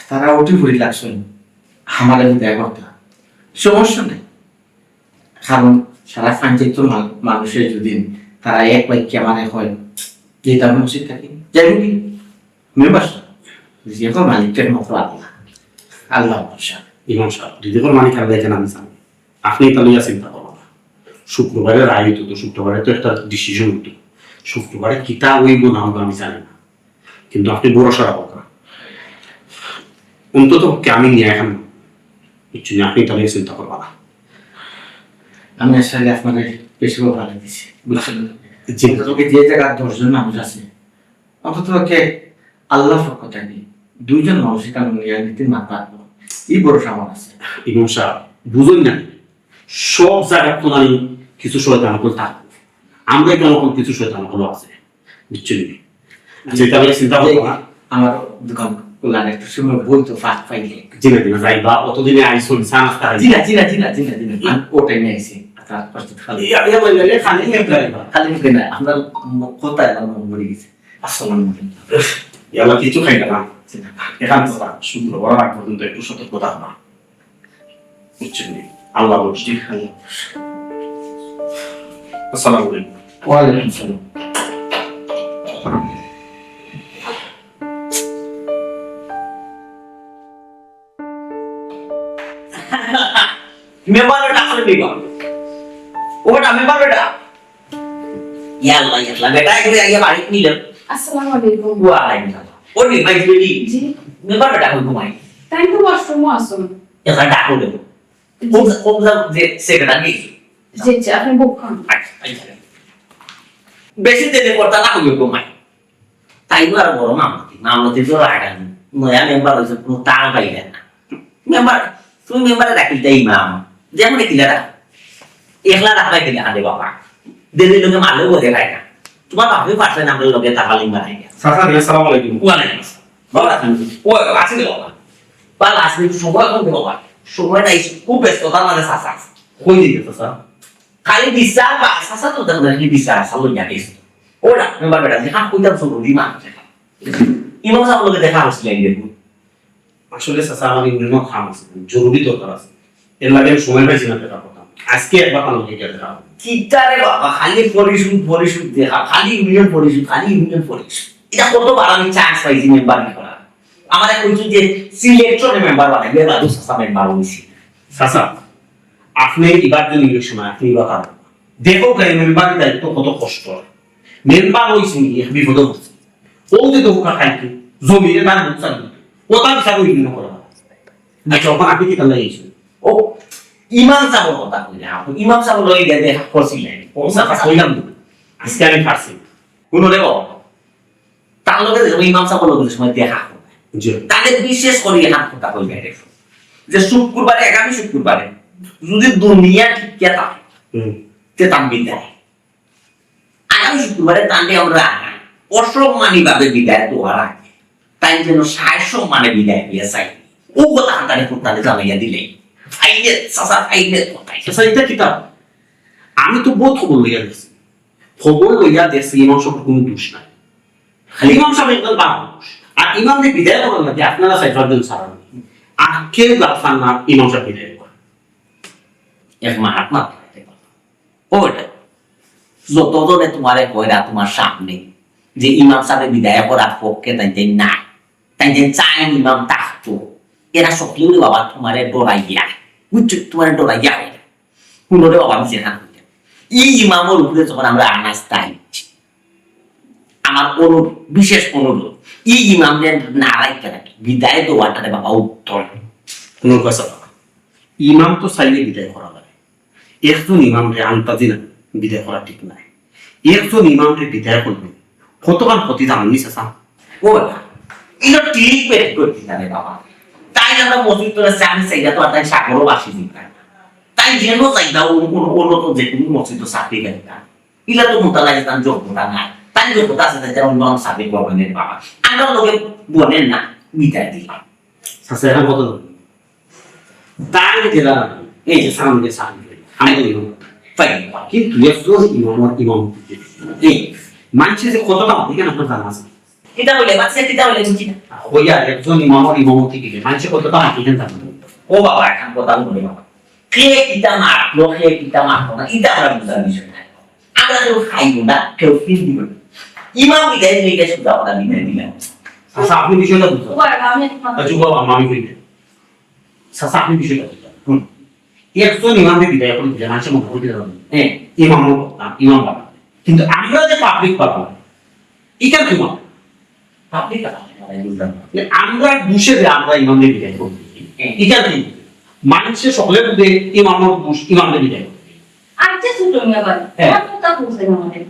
তারা উঠি পড়ি লাগছইন আমারে বিদায় করতা। সমস্যা নাই, কারণ সারা পঞ্চায়েতর মা-, মানষে যদি তারা এক বাক্যে আমারে কয়, যাইতাম মসজিদ থাকি, যাইমু কি? মেম্বার সাব, রিজিকর মালিক তো একমাত্র আল্লাহ। আল্লাহ ভরসা। ইমাম সাব, রিজিকর মালিক আল্লাহ, ইখান আমি জানি। আপনে ইটা লইয়া চিন্তা করবা না। শুক্রবারে রায় অইতো, তো শুক্রবারে তো একটা decision অইতো। শুক্রবারে কিতা অইবো না অইবো আমি জানি না, কিন্তু আপনে ভরসা রাখউক্কা। অন্তত পক্ষে আমি নিয়া এখন, বুঝছইন নি, আপনে ইটা লইয়া চিন্তা করবা না। আমি আসলে আপনারে বেশি ভালা দিছি, বুঝছইন নি? জি। অন্তত পক্ষে যে জাগাত দশজন মানুষ আছে, অন্তত পক্ষে আল্লাহর পক্ষ থাকি দুইজন মানুষ ইখান নিয়া নীতির মাত মাতবো, ই ভরসা আমার আছে। ইমাম সাব, বুঝইন না, সব জাগাত তো আমি কিছু শয়তান অকল থাকবো, আমরা ইখান অকল কিছু শয়তান অকল আছে, বুঝছইন নি? আচ্ছা, ইটা আমি চিন্তা করবো না। আমার দোকান খোলার একটু সময় বলতো ফাঁক পাইলে। জি না, জি না, যাইবা, অতদিনে আইছইন, চা নাস্তা খাইবা। জি না, জি না, জি না, জি না, জি না। আমি ও টাইমে আইছি। আচ্ছা, কষ্ট খালি। ইয়া, ইয়া, ইয়া, ইয়া, খালি মুখে যাইবা। খালি মুখে না, আপনার ম-, কথায় আমার মন ভরে গেছে। আসসালামু আলাইকুম। ইয়া আল্লাহ, কিছু খাইবা না। জি না। এখান তো শুক্রবার আগ পর্যন্ত একটু সতর্ক থাকবা। বুঝছইন নি? আল্লাহ বলছি। আসসালামু আলাইকুম। ওয়ালাইকুম আসসালাম। মেম্বার বেটা আসলে নিবা। ও বেটা, মেম্বার বেটা। ইয়াল্লা, ইয়াল্লা, বেটা, এগুলো আইয়া বাড়িত নিলাম। আসসালামু আলাইকুম। ওয়ালাইকুম সালাম। ও নি, ভাই, তুই নি? জি। মেম্বার বেটা, কই ঘুমাই? তাইন তো ওয়াশরুমো আছইন। এখানে ডাকো দেবো। জি। কোন, কোন যে সেক্রেটারি? জি, জি, আপনি বুক খান। আচ্ছা, আচ্ছা। বেশি দেরি করতে না হবে ঘুমাই। তাই তো আর বড় মামলাতে, মামলাতে তো রাগ আনি। নয়া মেম্বার হইছে, কোনো তাল পাইলে না। মেম্বার, তুমি মেম্বারে ডাকিলতা ইমাম, যেমন কিলা ডাক। একলা ডাকবায় কিলা আরে বাবা। দিদির লগে মালেও বোঝে খায় না। তোমার বাপে পারছে না, আমরা লগে তাকালিং বানাই গেছে। চাচা, আসসালামু আলাইকুম। ওয়ালাইকুম আসসালাম। বাবা, আছেন? ও, আছে রে বাবা। বাবা, আছেন, একটু সময় কম দে বাবা। সময় নাই, খুব ব্যস্ততার মাঝে চাচা। কই দিকে চাচা? খালি বিচার বা চাচা তো দেখো, খালি বিচার, চালু জানিস। ওরা, মেম্বার বেটা, দেখা কইতাম শুনো, দিমা দেখা। ইমাম সাহেব লগে দেখা হচ্ছিল এই দেখুন। আসলে চাচা, আমার ইউনিয়নও কাম আছে, জরুরি দরকার আছে। এর লাগি আমি সময় পাইছি না দেখা করতাম। আজকে একবার তার লগে গিয়া দেখা হবে। কিতা রে বাবা, খালি পরিশোধ, পরিশোধ দেখা, খালি ইউনিয়ন পরিশোধ, খালি ইউনিয়ন পরিশোধ। এটা কতবার আমি চান্স পাইছি মেম্বার করার। আমারে কইছইন যে সিলেকশনে মেম্বার বানাইবে, বাদু চাচা মেম্বার হইছে। চাচা, আপনে ইবার জন্য অনেক সময় আপনে ইবার কারণ দেখো, মেম্বারি দায়িত্ব কত কষ্ট। মেম্বার অইছে নি এক বিপদে পড়ছে। ও যে তো কালকে জমিনে তার মুখ চালু, ও তার বিচার অইল না করা। আচ্ছা, ওখানে আপনি কি তাহলে গেছেন? ও ইমাম সাহেবর কথা কইলে, আপনি ইমাম সাহেব লই গেলে দেখা করছিলেন। ও সাহেব কইলাম তো, আজকে আমি পারছি না। কোনো রে বাবা, তার লগে যে ইমাম সাহেব লগে যে সময় দেখা হয়, জি। তাহলে বিশেষ করে এখান কথা কইবে রে। যে শুক্রবারে, আগামী শুক্রবারে যদি দুনিয়া ঠিক থাকে, হুম। তে তার বিদায়। আগামী শুক্রবারে তাকে আমরা অসম্মানী ভাবে বিদায় দেওয়ার আগে তাই যেন সায় সম্মানে বিদায় দিয়া চাই। ও কথা তারে কোথায় জানাইয়া দিলে। ফাইলে, চাচা ফাইলে কোথায়? চাচা, এটা কিতাব? আমি তো বহুত খবর লইয়া গেছি। খবর লইয়া দেখছি ইমাম সাহেবের কোনো দোষ নাই। খালি ইমাম সাহেব একজন বাপ মানুষ। আর ইমামরে বিদায় করার লাগে আপনারা চাই পাঁচজন ছাড়া। আর কেউ গাফার না ইমাম সাহেব বিদায় করা। এক মাহাত্মা ওটা। যতজনে তোমারে কইরা তোমার সামনে যে ইমাম সাহেব বিদায় করার পক্ষে তাই তাই না, তাই যে চাই ইমাম থাকতো, এরা সকলেও রে বাবা তোমারে ডরাইয়া, বুঝছো, তোমারে ডরাইয়া কইরা। হুনো রে বাবা, আমি যেখানে কইতাম, এই ইমামর উপরে যখন আমরা আনাজ তাই আমার অনুরোধ, বিশেষ অনুরোধ, এই ইমামরে না রাখতে নাকি বিদায় দেওয়াটা রে বাবা উত্তম। কোনো কথা না। ইমাম তো চাইলে বিদায় করা যায়। একজন ইমামরে আন্তাজি না বিদায় করা ঠিক নাই। একজন ইমামরে বিদায় করবে, কতখান ক্ষতি জানো নি চাচা? ও না, এটা ঠিক বেট করতে জানে বাবা। তাই আমরা মসজিদ তোরা চাকরি চাইলে তো আর তাই সাগরও বাসি দিন না। তাই যেন চাইতা ও কোনো, কোনো তো যে কোনো মসজিদ তো চাকরি দেন না। ইলা তো মোতালা যেতাম যোগ্যতা নাই। তাই যোগ্যতা আছে তাই যেমন ইমাম সাহেব বলেন বাবা। আমরা লোকে বলেন না, বিদায় দিলাম। চাচা, এখন কত লোক? তাই গেলাম, এই যে সামনে, সামনে, আমি বলি, তাই কিন্তু একজন ইমাম, ইমাম, এই মানছে যে কতটা হবে, এখানে আপনার জানা আছে? কিতা বলে, বাচ্চা কিতা বলে, বুঝি না। হইয়া একজন ইমামর ইমামতি দিলে মানছে কতটা হবে, এখানে জানা আছে? ও বাবা, এখন কথা বলে বাবা। কে কিতা মারলো, কে কিতা মারলো না, এটা আমরা বুঝার বিষয় না। আমরা কেউ খাইব না, কেউ ফিল দিব না। ইমাম বিদায় দিয়ে গেছে, সুজা কথা বিদায় দিলাম। আচ্ছা, আপনি বিষয়টা বুঝতে ও বাবা, আমি একটা কথা আচ্ছা, বাবা, আমি কই না। চাচা, আপনি বিষয়টা বুঝলেন। হুম। একজন ইমামরে বিদায় করে দিলে মানুষের মনে করে দিলাম। হ্যাঁ। ইমাম না, ইমাম বাবা। কিন্তু আমরা যে পাবলিক পাবো, এটা কি মত? পাবলিক পাবো, মানে বুঝলাম না। যে আমরা দুষে যে আমরা ইমামরে বিদায় করি। হ্যাঁ। এটা কি? মানুষের সকলে বুঝে ইমামর দুষ, ইমামরে বিদায় করে। আচ্ছা, ছোট মিয়া ভাই, হ্যাঁ। আমার কথা বুঝলেন আমাদের।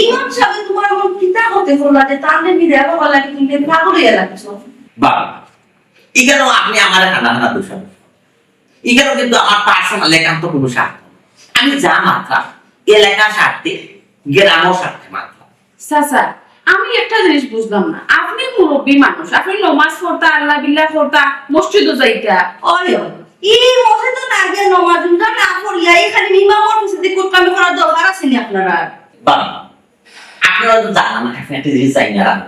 ইমাম সাহেব তোমার এমন কিতা হতে বললা যে তাহলে বিদায় করা লাগে, তুমি পাগল হয়ে লাগছো? বাবা, এখানেও আপনি আমার হানা হানা দোষ। এখানেও কিন্তু আমার পার্সোনাল একান্ত কোনো স্বার্থ নেই। আমি যা মাতলাম, এলাকার স্বার্থে, গ্রামের স্বার্থে মাতলাম। চাচা, আমি একটা জিনিস বুঝলাম না, আপনি মুরব্বী মানুষ, আপনি নমাজ পড়তা, আল্লাহ বিল্লাহ করতা, মসজিদও যাইতা। ওই, ওই, এই মসজিদও না গিয়া নমাজ রোজা না পড়িয়া এই খালি ইমামর পিছে কুটকামি করার দরকার আছে নি আপনারা? বাবা, আপনারা তো জানেন না, আপনি একটা জিনিস জানেন না।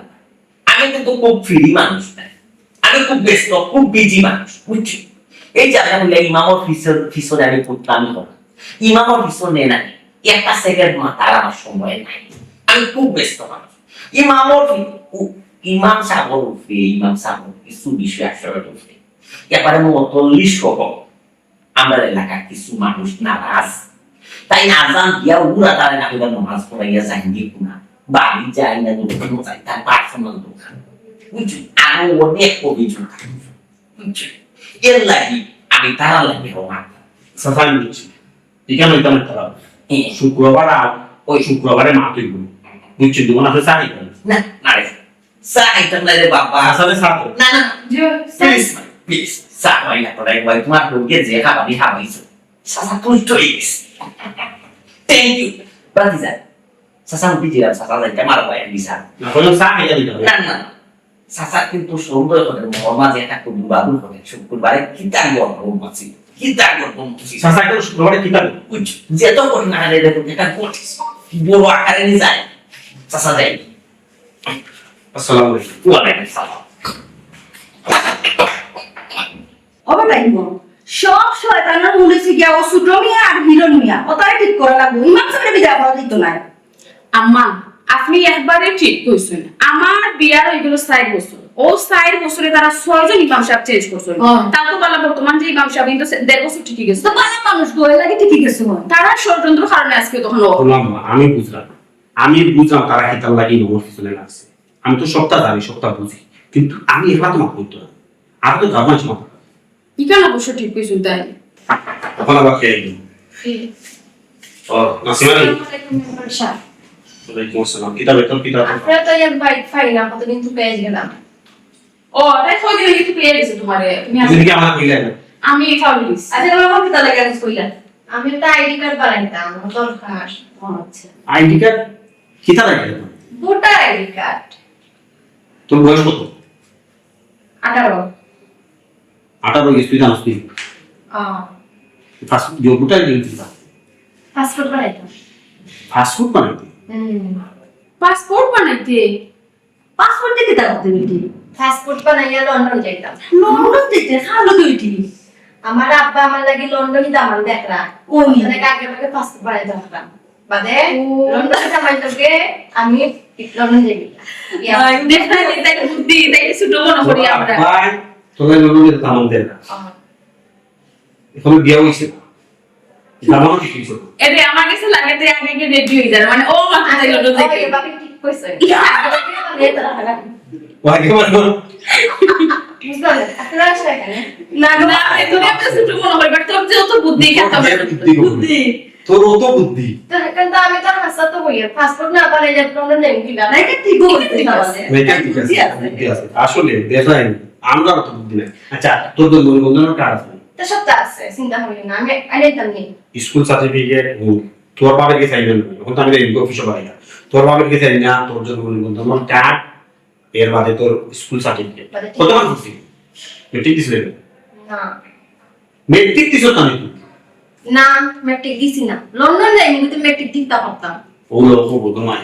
আমি কিন্তু খুব ফ্রি মানুষ না, আমি খুব ব্যস্ত, খুব বিজি মানুষ, বুঝছি। এই যে আপনি বললেন ইমামর পিছন-, পিছনে আমি কুটকামি করি, ইমামর পিছনে না, একটা সেকেন্ড মাতার আমার সময় নাই, আমি খুব ব্যস্ত মানুষ। ইমামর পি-, উ-, ইমাম সাহেবর উপরে, ইমাম সাহেবর কিছু বিষয় আচরণ উপরে, এবারে মতল্লিশ সহ আমরা এলাকার কিছু মানুষ নারাজ। তাই আজান দিয়া উড়া তারা না কইরা নমাজ পড়াইয়া যাইনি কুনা। বাড়ি যাই না, দোকানও যাই, তার পার্সোনাল দোকান। বুঝছো? আরো অনেক অভিযোগ থাকে। বুঝছো? এর লাগি আমি তারা লাগে হওয়া। সাফান বুঝছি। এখানে হইতাম একটা ভাব। হ্যাঁ। শুক্রবার আর ওই শুক্রবারে মা তুই বল। বুঝছো? দোকান আছে চা খাইতাম। না, না রে। চা খাইতাম না রে বাবা। আসলে চা তো। না, না, না। জি, স্যার। Please, please. চা হয় না, তোরা একবার তোমার লোকে যে খাবারই খাবাইছো। চাচা তুষ্ট হয়ে গেছে। Thank you. বাকি যা। চাচা, আমি বুঝি না, চাচা যাইতে আমার ভাই আমি স্যার। না, কোনো চা খাইয়া দিতে হবে। না, না। চাচা কিন্তু সন্দেহ করে, মোর মাঝে একটা কুটুম বাদুর করে, শুক্রবারে কিতা গর্ব মসজিদ, কিতা গর্ব মসজিদ। চাচা কিন্তু শুক্রবারে কিতা গর্ব? বুঝ, যে তো করি না, আরে দেখো, এটা ঘটিস। বড় আকারে নিয়ে যায়। চাচা যাই। আসসালামু আলাইকুম। ওয়ালাইকুম সালাম। ওবে তাই বল, সব শয়তানের মূলে ছিল গিয়া ও ছোট মিয়া আর হিরো মিয়া। ও তারে ঠিক করা লাগবো। ইমাম সাহেবরে বিদায় করা দিত না। আম্মা, আপনি একবারে ঠিক কইছেন। আমার বিয়ার অইগেলো চাইর বছর, অউ চাইর বছরে তারা ছয়জন ইমাম সাব চেঞ্জ করছইন। হ্যাঁ। তাও তো বালা, বর্তমান যে ইমাম সাব, কিন্তু সে দেড় বছর ঠিকই গেছে। তো বালা মানুষ গো, এর লাগি ঠিকই গেছে গো। তারা ষড়যন্ত্র কারণে আজকে তখন ও- শুনলাম না, আমি বুঝলাম, আমি বুঝলাম তারা কিতার লাগি ইমামর পিছনে লাগছে। আমি তো সবটা জানি, সবটা বুঝি, কিন্তু আমি একলা তো মাফ করতে না, আর তো গার্মেন্টস মাফ। ইখান অবশ্য ঠিক কইছইন তাই। এখন আবার কে আইলো? জি। ও, নাসিমা নি? আসসালামু আলাইকুম, মেম্বার সাব। ওয়ালাইকুম আসসালাম। কিতা বেতন, কিতা বেতন? আপনারা তো এক বাইক ফাইন না, কতদিন তো পেয়ে গেলাম। ও, তাই কয়দিন আগে তো পেয়ে গেছে তোমারে। তুমি তুমি আসলে কি আমার কইলে না? আমি ফাউলিস। আচ্ছা, তোমার কিতা লাগে আমি কইলাম? আমি একটা আইডি কার্ড বানাইতাম, আমার দরকার। ও, আচ্ছা। ID card? কিতা লাগে? Voter ID card. তোর বয়স কত? আঠারো। আঠারো গেছে, তুই জানোস তুই? আহ। পাসপোর্ট, ইয়ে, ভোটার আইডি কিতা? পাসপোর্ট বানাইতাম। পাসপোর্ট বানাইতে? হুম। পাসপোর্ট বানাইতে? পাসপোর্ট দেখে তার মধ্যে মিটি। পাসপোর্ট বানাইয়া লন্ডন যাইতাম। লন্ডন যাইতে? খালো দুইটি। আমার আব্বা আমার লাগি লন্ডনি দামান দেখরা। ওই। অনেক আগে আগে পাসপোর্ট বানাইতে পারতাম। বাদে ও। লন্ডনে কামাই তোকে আমি লন্ডন যাই। ইয়া। আহ, দেখা যায় তাই বুদ্ধি, তাই ছোট মনে করি আমরা। আব্বায় তোকে লন্ডনে দামান দেয় না। আহ। এখন বিয়া হইছে না। দামান কি হইছে? এরে, আমার কাছে লাগে তুই আগে আগে রেডি হয়ে যাবে। মানে, ও মাত্র আচ্ছা, তাই লন্ডন যাইতে। ওই, এভাবে ঠিক কইছে। ইয়া। আগে আগে আমি এটা রাখলাম। ও আগে বলো। বুঝলাম না। আপনারা আসলে এখানে? না, না, না, তুমি একটা ছোট মনে হয়, but তোর যেহেতু বুদ্ধি, এখানে তো বুদ্ধি। বুদ্ধি। তোর অত বুদ্ধি। তো এখন তো আমি তো হাসা তো হইয়া, পাসপোর্ট না বানাইলে কোনো নেই কিনা? না, এটা ঠিক বলছিস তাহলে। না, এটা ঠিক আছে, ঠিক আছে। ঠিক আছে। আসলে দেখাই, আমরা অত বুদ্ধি নাই। আচ্ছা, তোর তো মনে বন্ধন কার্ড আছে? তো সব তো আছে, চিন্তা করি না, আমি আনাইতাম নি। স্কুল সার্টিফিকেট, ও, তোর বাবার কাছে আইবেন না, এখন তো আমি এমনি অফিসে বাড়ি না। তোর বাবার কাছে আইবেন না, তোর জন্য মনে বন্ধন কার্ড, এর বাদে তোর স্কুল সার্টিফিকেট। বাদে ঠিক কত আছে। মার্ক দিছিলি? মেট্রিক দিছিলি? না। মেট্রিক দিছস না তুই? না, মেট্রিক দিছি না। লন্ডন যাই, কিন্তু মেট্রিক দিতে পারতাম। ও লোক ও বদমাই।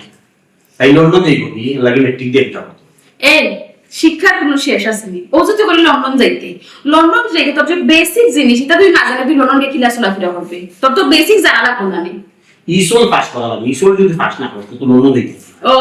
তাই লন্ডন যাই করি, লাগে মেট্রিক দিয়ে দিতাম। এই, শিক্ষার কোনো শেষ আছে নি? ও যদি করি লন্ডন যাইতে, লন্ডন যাইতে তোর যে বেসিক জিনিস, এটা তুই না জানে তুই লন্ডন গিয়ে কিলা চলাফেরা করবে? তোর তো বেসিক জানা লাগবো না নি। ইসল পাস করা লাগবে। ইসল যদি পাস না করে, তো লন্ডন যাইতে। ও।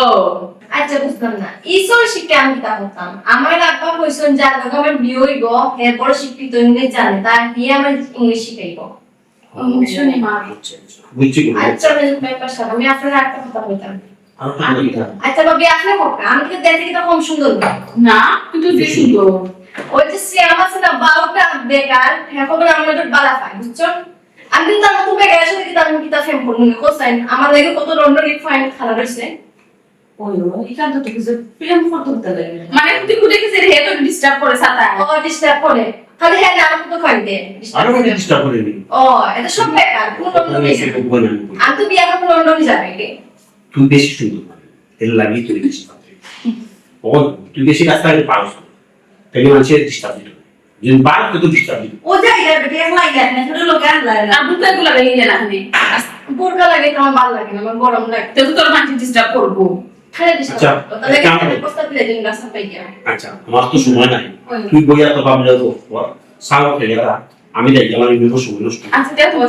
আচ্ছা, বুঝলাম না। ইসল শিক্ষা আমি কিতা করতাম? আমার আব্বা কইছইন যে আগে আমার বিয়ে হইব, এরপর শিক্ষিত ইংরেজ জানে, তা হি আমার ইংলিশ শিখাইব। ও, বুঝছো নি মা? আচ্ছা, আচ্ছা। বুঝছি, বুঝছি। আচ্ছা, আমি ব্যাপার স্যাপার, আমি আপনার একটা কথা বলতাম। আর কথা বলতাম। আচ্ছা, ভাবি, আপনি হোক, আমি তো দেখতে কিতা কম সুন্দর না। না, কিন্তু যে সুন্দর। ওই যে সিয়াম আছে না, বাউটা বেকার, হ্যাঁ, খবর আমরা একটু বালা পাই, বুঝছো? আমি কিন্তু আমার তো বেকার সাথে কিতা আমি কিতা ফেম করবো না, কোথায়? আমার লাগে কত লন্ডনি ফাইন খারাপ হয়েছে। ওই, ওই, এখান তো তোকে যে প্রেম করতে হতে লাগে। মানে, তুই কোথায় গেছিস রে? হে তো ডিস্টার্ব করে সাথে। ও, ডিস্টার্ব করে। খালি হ্যাঁ, না, আমাকে তো ফাইন দে। ডিস্টার্ব আরো করে। ডিস্টার্ব করে নি। ও, এটা সব বেকার, কোনো লন্ডন নেই। আমি তো বিয়া করবো লন্ডন যাবে কে? তুই বেশি সুন্দর, এর লাগি তুই বেশি পাত্রী। ও, তুই বেশি রাস্তায় পাস, তাহলে মানুষের ডিস্টার্ব দিত। যদি বাদ তো ডিস্টার্ব দিত। ও যাই যাবে, কে একলা ইয়া না, ছোট লোক আর লাগে না। আর বুকে গুলা বেরিয়ে না, আপনি। বোরকা লাগে তো আমার ভালো লাগে না, আমার গরম লাগে। তো তোর মানুষ ডিস্টার্ব করবো। খালি ডিস্টার্ব আচ্ছা, করবো। তাহলে এক কাম একটা কর। প্রস্তাব দিলে দিন রাস্তা পাই গিয়া। আচ্ছা, আমার তো সময় নাই। ওই। তুই বইয়া তো ভাবলে তো, বল, সারা ফেলে রাখ। আমি যাই, আমার ইউনিভার্স সময় নষ্ট। আচ্ছা, দেখ, তোমার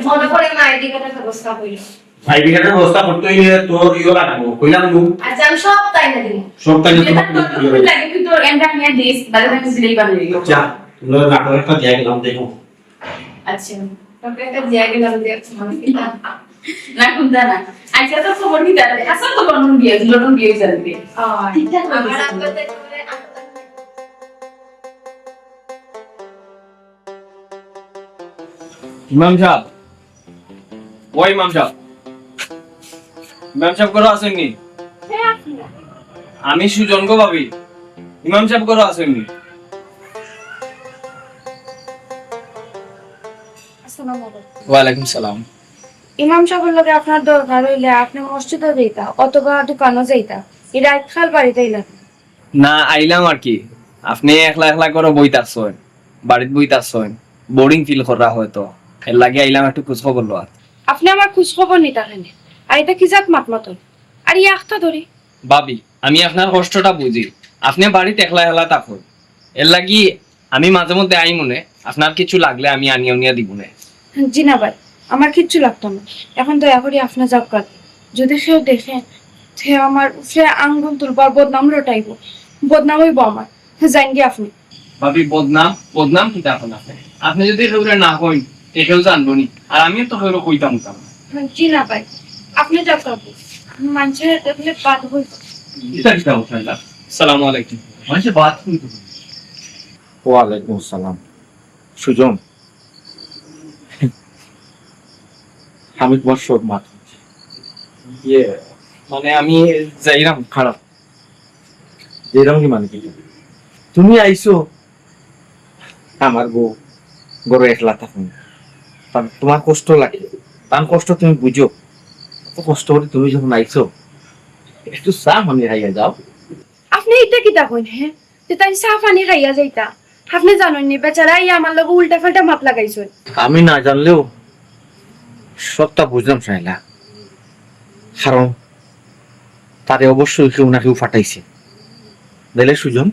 মনে করে মা আইডি কার্ডের ব্যবস্থা হইল। আইডি কার্ডের ব্যবস্থা করতে হইলে তোর ইয়ে লাগবো, কইলাম নু। আচ্ছা, আমি সব তাই না দিন। সব তাই না এটা তোমার তোর ইয়ে লাগবে। লাগে, তুই তোর এন্ডা নিয়ে দিস, বাড়িতে আমি দিলেই বানিয়ে দিই। যা, তোমরা নাটক একটা দিয়ে গেলাম, দেখো। আচ্ছা, তোকে একটা দিয়া গেলাম, দেখ, মানে কিতা? না, কোনটা না। আচ্ছা, তো খবর কি তাহলে? আচ্ছা, তো লন্ডন বিয়ে, লন্ডন বিয়ে জানবে। ও, ঠিকঠাক আমার হয়েছে। আব্বা তো একেবারে ইমাম সাহেব, ও ইমাম সাহেব, ইমাম সাহেব ঘরো আছইন নি? আমি সুজন গো ভাবি, ইমাম সাহেব ঘরো আছইন নি? আসসালামু আলাইকুম। ওয়ালাইকুম সালাম। ইমাম সাহেবর লগে আপনার দরকার হইলে আপনি মসজিদো যাইতা অথবা দোকানো যাইতা, এই রাইত খাল বাড়িত আইলা। না, আইলাম আর কি। আপনি একলা একলা করে বই থাকছইন, বাড়িত বই থাকছইন, বোরিং ফিল করা হয়তো, এর লাগি আইলাম একটু খোঁজ খবর লওয়ার। আপনি আমার খোঁজ খবর নিতা কেনে? আর এটা কি জাত মাত মাতইন? আর ই আখতা ধরি। ভাবি, আমি আপনার কষ্টটা বুঝি। আপনি বাড়িত একলা একলা থাকইন, এর লাগি আমি মাঝে মধ্যে আইমুনে, আপনার কিছু লাগলে আমি আনিয়া উনিয়া দিমুনে। জি না ভাই, আমার কিচ্ছু লাগতো না। এখন দয়া করি আপনি যাউক্কা। যদি কেউ দেখে, হে আমার উপরে আঙ্গুল তুলবার বদনাম রটাইবো, বদনাম অইবো আমার। হে যাইন গিয়া আপনে। ভাবি, বদনাম, বদনাম কিতা অখন আপনে? আপনে যুদি কেউরে না কইন, তে কেউ জানবো নি। আর আমিও তো কেউরে কইতাম না। জি না ভাই, আপনে যা করবো, মানষে দেখলে বাদ অইবো। ইটা কিতা অইলো? সালামু আলাইকুম। মানষে বাদ অইবো। ওয়ালাইকুম আসসালাম। সুজন, আমি তুমার সব মাত হুনছি। ইয়ে, মানে আমি যাইরাম। খারাপ। যাইরাম নি মানে কিতা? তুমি আইছো, আমার বউ ঘরো একলা থাকইন। তান, তুমার কষ্ট লাগে, তান কষ্ট তুমি বুঝো। অত কষ্ট করি তুমি যখন আইছো, একটু চা পানি খাইয়া যাও। আপনে ইটা কিতা কইন, হে? যে তাইন চা পানি খাইয়া যাইতা। আপনে জানইন নি, বেচারা আইয়া আমার লগে উল্টা-পাল্টা মাত লাগাইছইন। আমি না জানলেও সবটা বুঝলাম, শায়লা। কারণ তারে অবশ্যই কেউ না কেউ পাঠাইছে। নাইলে সুজন,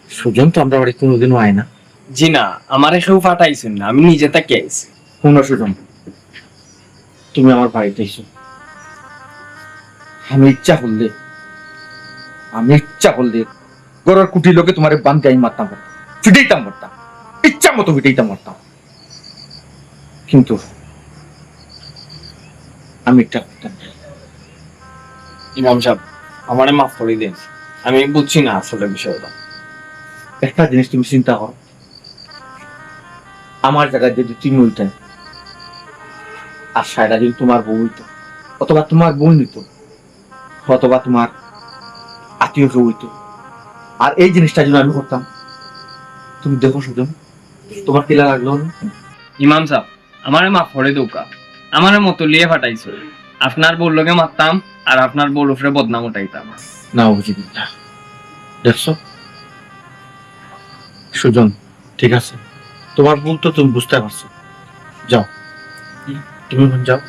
সুজন তো আমরার বাড়ি কুনুদিনও আয় না। জি না, আমারে কেউ পাঠাইছইন না, আমি নিজে থাকি আইছি। হুনো সুজন, তুমি আমার বাড়িত আইছো, আমি ইচ্ছা করলে, আমি ইচ্ছা করলে ঘরর খুঁটির লগে তুমারে বান্ধি আমি মারতাম পারতাম, ফিটাইতাম পারতাম, ইচ্ছা মতো ফিটাইতাম পারতাম, কিন্তু আমি ইটা করতাম না। ইমাম সাব, আমারে মাফ করি দেইন, আমি বুঝছি না আসলে বিষয়টা। একটা জিনিস তুমি চিন্তা করো, আমার জাগাত যুদি তুমি অইতায়, আর শায়লা যুদি তুমার বউ অইতো, অথবা তুমার বইন অইতো, অথবা তুমার আত্মীয় কেউ অইতো, আর এই জিনিসটা যুদি আমি করতাম, তুমি দেখো সুজন, তুমার কিলা লাগলো না? ইমাম সাব, আমারে মাফ করি দেউক্কা, আমারে মতলিয়ে পাঠাইছইন, আপনার বউর লগে মাততাম আর আপনার বউর উপরে বদনাম উঠাইতাম। নাউজুবিল্লাহ। দেখছো সুজন, ঠিক আছে, তুমার ভুল তো তুমি বুঝতায় পারছো। যাও, তুমি অখন যাও।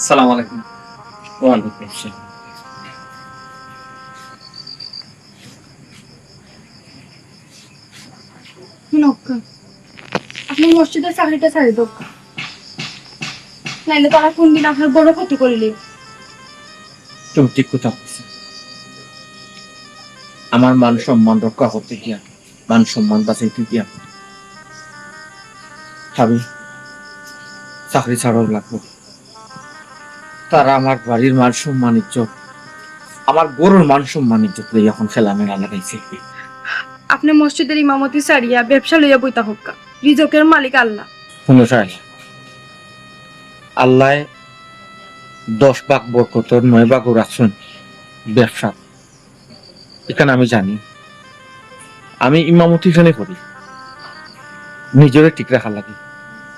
সালাম আলাইকুম। ওয়ালাইকুম আসসালাম। হুনউক্কা, আপনে মসজিদর চাকরিটা ছাড়ি দেউক্কা, নাইলে তারা কুনদিন আপনার বড় ক্ষতি করিলিবো। তুমি ঠিক কথা কইছো। আমার মান সম্মান রক্ষা করতে গিয়া, মান সম্মান বাঁচাইতে গিয়া আমি চাকরি ছাড়া লাগবো। তারা আমার বাড়ির মান সম্মান ইজ্জত, আমার ঘরর মান সম্মান ইজ্জত লইয়া অখন খেলা মেলা লাগাইছে। আপনে মসজিদর ইমামতি ছাড়িয়া ব্যবসা লইয়া বই থাকউক্কা, রিজকর মালিক আল্লাহ। হুনো শায়লা, আল্লায় দশ ভাগ বরকতর নয় ভাগও রাখছইন ব্যবসাত। ইখান আমি জানি। আমি ইমামতি ইখান করি নিজরে ঠিক রাখার লাগি,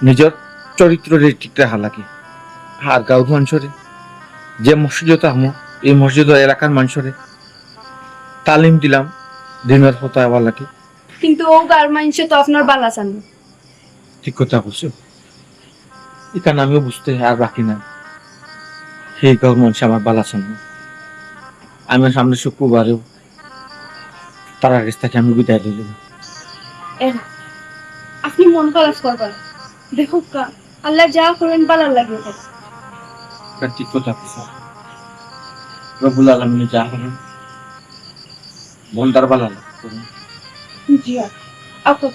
নিজর চরিত্ররে ঠিক রাখার লাগি। আর গাঁওর মানষরে, যে মসজিদো থাকমু, ই মসজিদর এলাকার মানষরে তালিম দিলাম দিনর পথো আওয়ার লাগি। কিন্তু অউ গাঁওর মানষে তো আপনার ভালা চাইন না। ঠিক কথা কইছো। ইখান আমিও বুঝতে আর বাকি নাই। হে গাঁওর মানষে আমার ভালা চাইন না। আমি সামনে শুক্রবারেও তারার গেছ থাকি আমি বিদায় লইলাম। এ না, আপনে মন খারাপ করবা না। দেখউক্কা, আল্লায় যা করইন ভালার লাগি করইন। ইটা ঠিক কথা কইছো। রব্বুল আলামিনে যা করইন, বন্দার ভালার লাগি করইন। জি, আচ্ছা।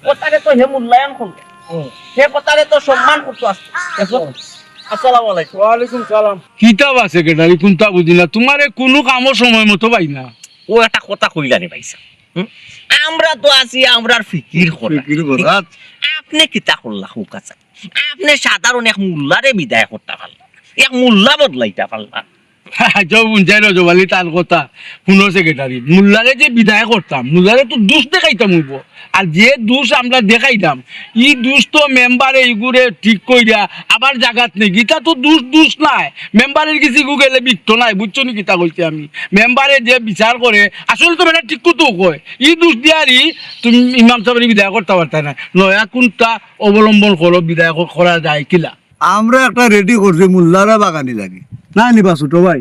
কথারে তো হে মূল্যায়ন করতো। হুম। হে কথারে তো সম্মান করতো আস্তে। এখন, আসসালামু আলাইকুম। ওয়ালাইকুম সালাম। কিতা বা সেক্রেটারি, কুনতা বুঝি না। তুমারে কুনু কামো সময় মতো পাই না। অউ একটা কথা কইলা রে ভাইসাব। হুম? আমরা তো আছি, আমরার ফিকির করা। ফিকির করা। আপনে কিতা করলা, কউক্কা চাই? আপনে সাধারণ এক মুল্লারে বিদায় করতা পারলা, এক মুল্লা বদলাইতা পারলা। যাও বুঝাই রজব আলী তান কথা। হুনো সেক্রেটারি, মুল্লারে যে বিদায় করতাম, মুল্লারে তো দুষ দেখাইতাম অইবো। আর যে দুষ আমরা দেখাইলাম, ই দুষ তো মেম্বারে ইগুরে ঠিক কইরা আবার জাগাত নেই। ইতা তো দুষ, দুষ নায়। মেম্বারের গেছে ইগু গেলে বিকতো নায়, বুঝছো নি কিতা কইছি আমি? মেম্বারে যে বিচার করে, আসলে তো বেটা ঠিক তো কয়। ই দুষ দিয়ারি তুমি ইমাম সাবরে বিদায় করতা পারতায় না। নয়া কুনতা অবলম্বন করো, বিদায় ক-, করা যায় কিলা? আমরা একটা রেডি করছি মুল্লারা বাগানি লাগি। না নিবা ছোট ভাই?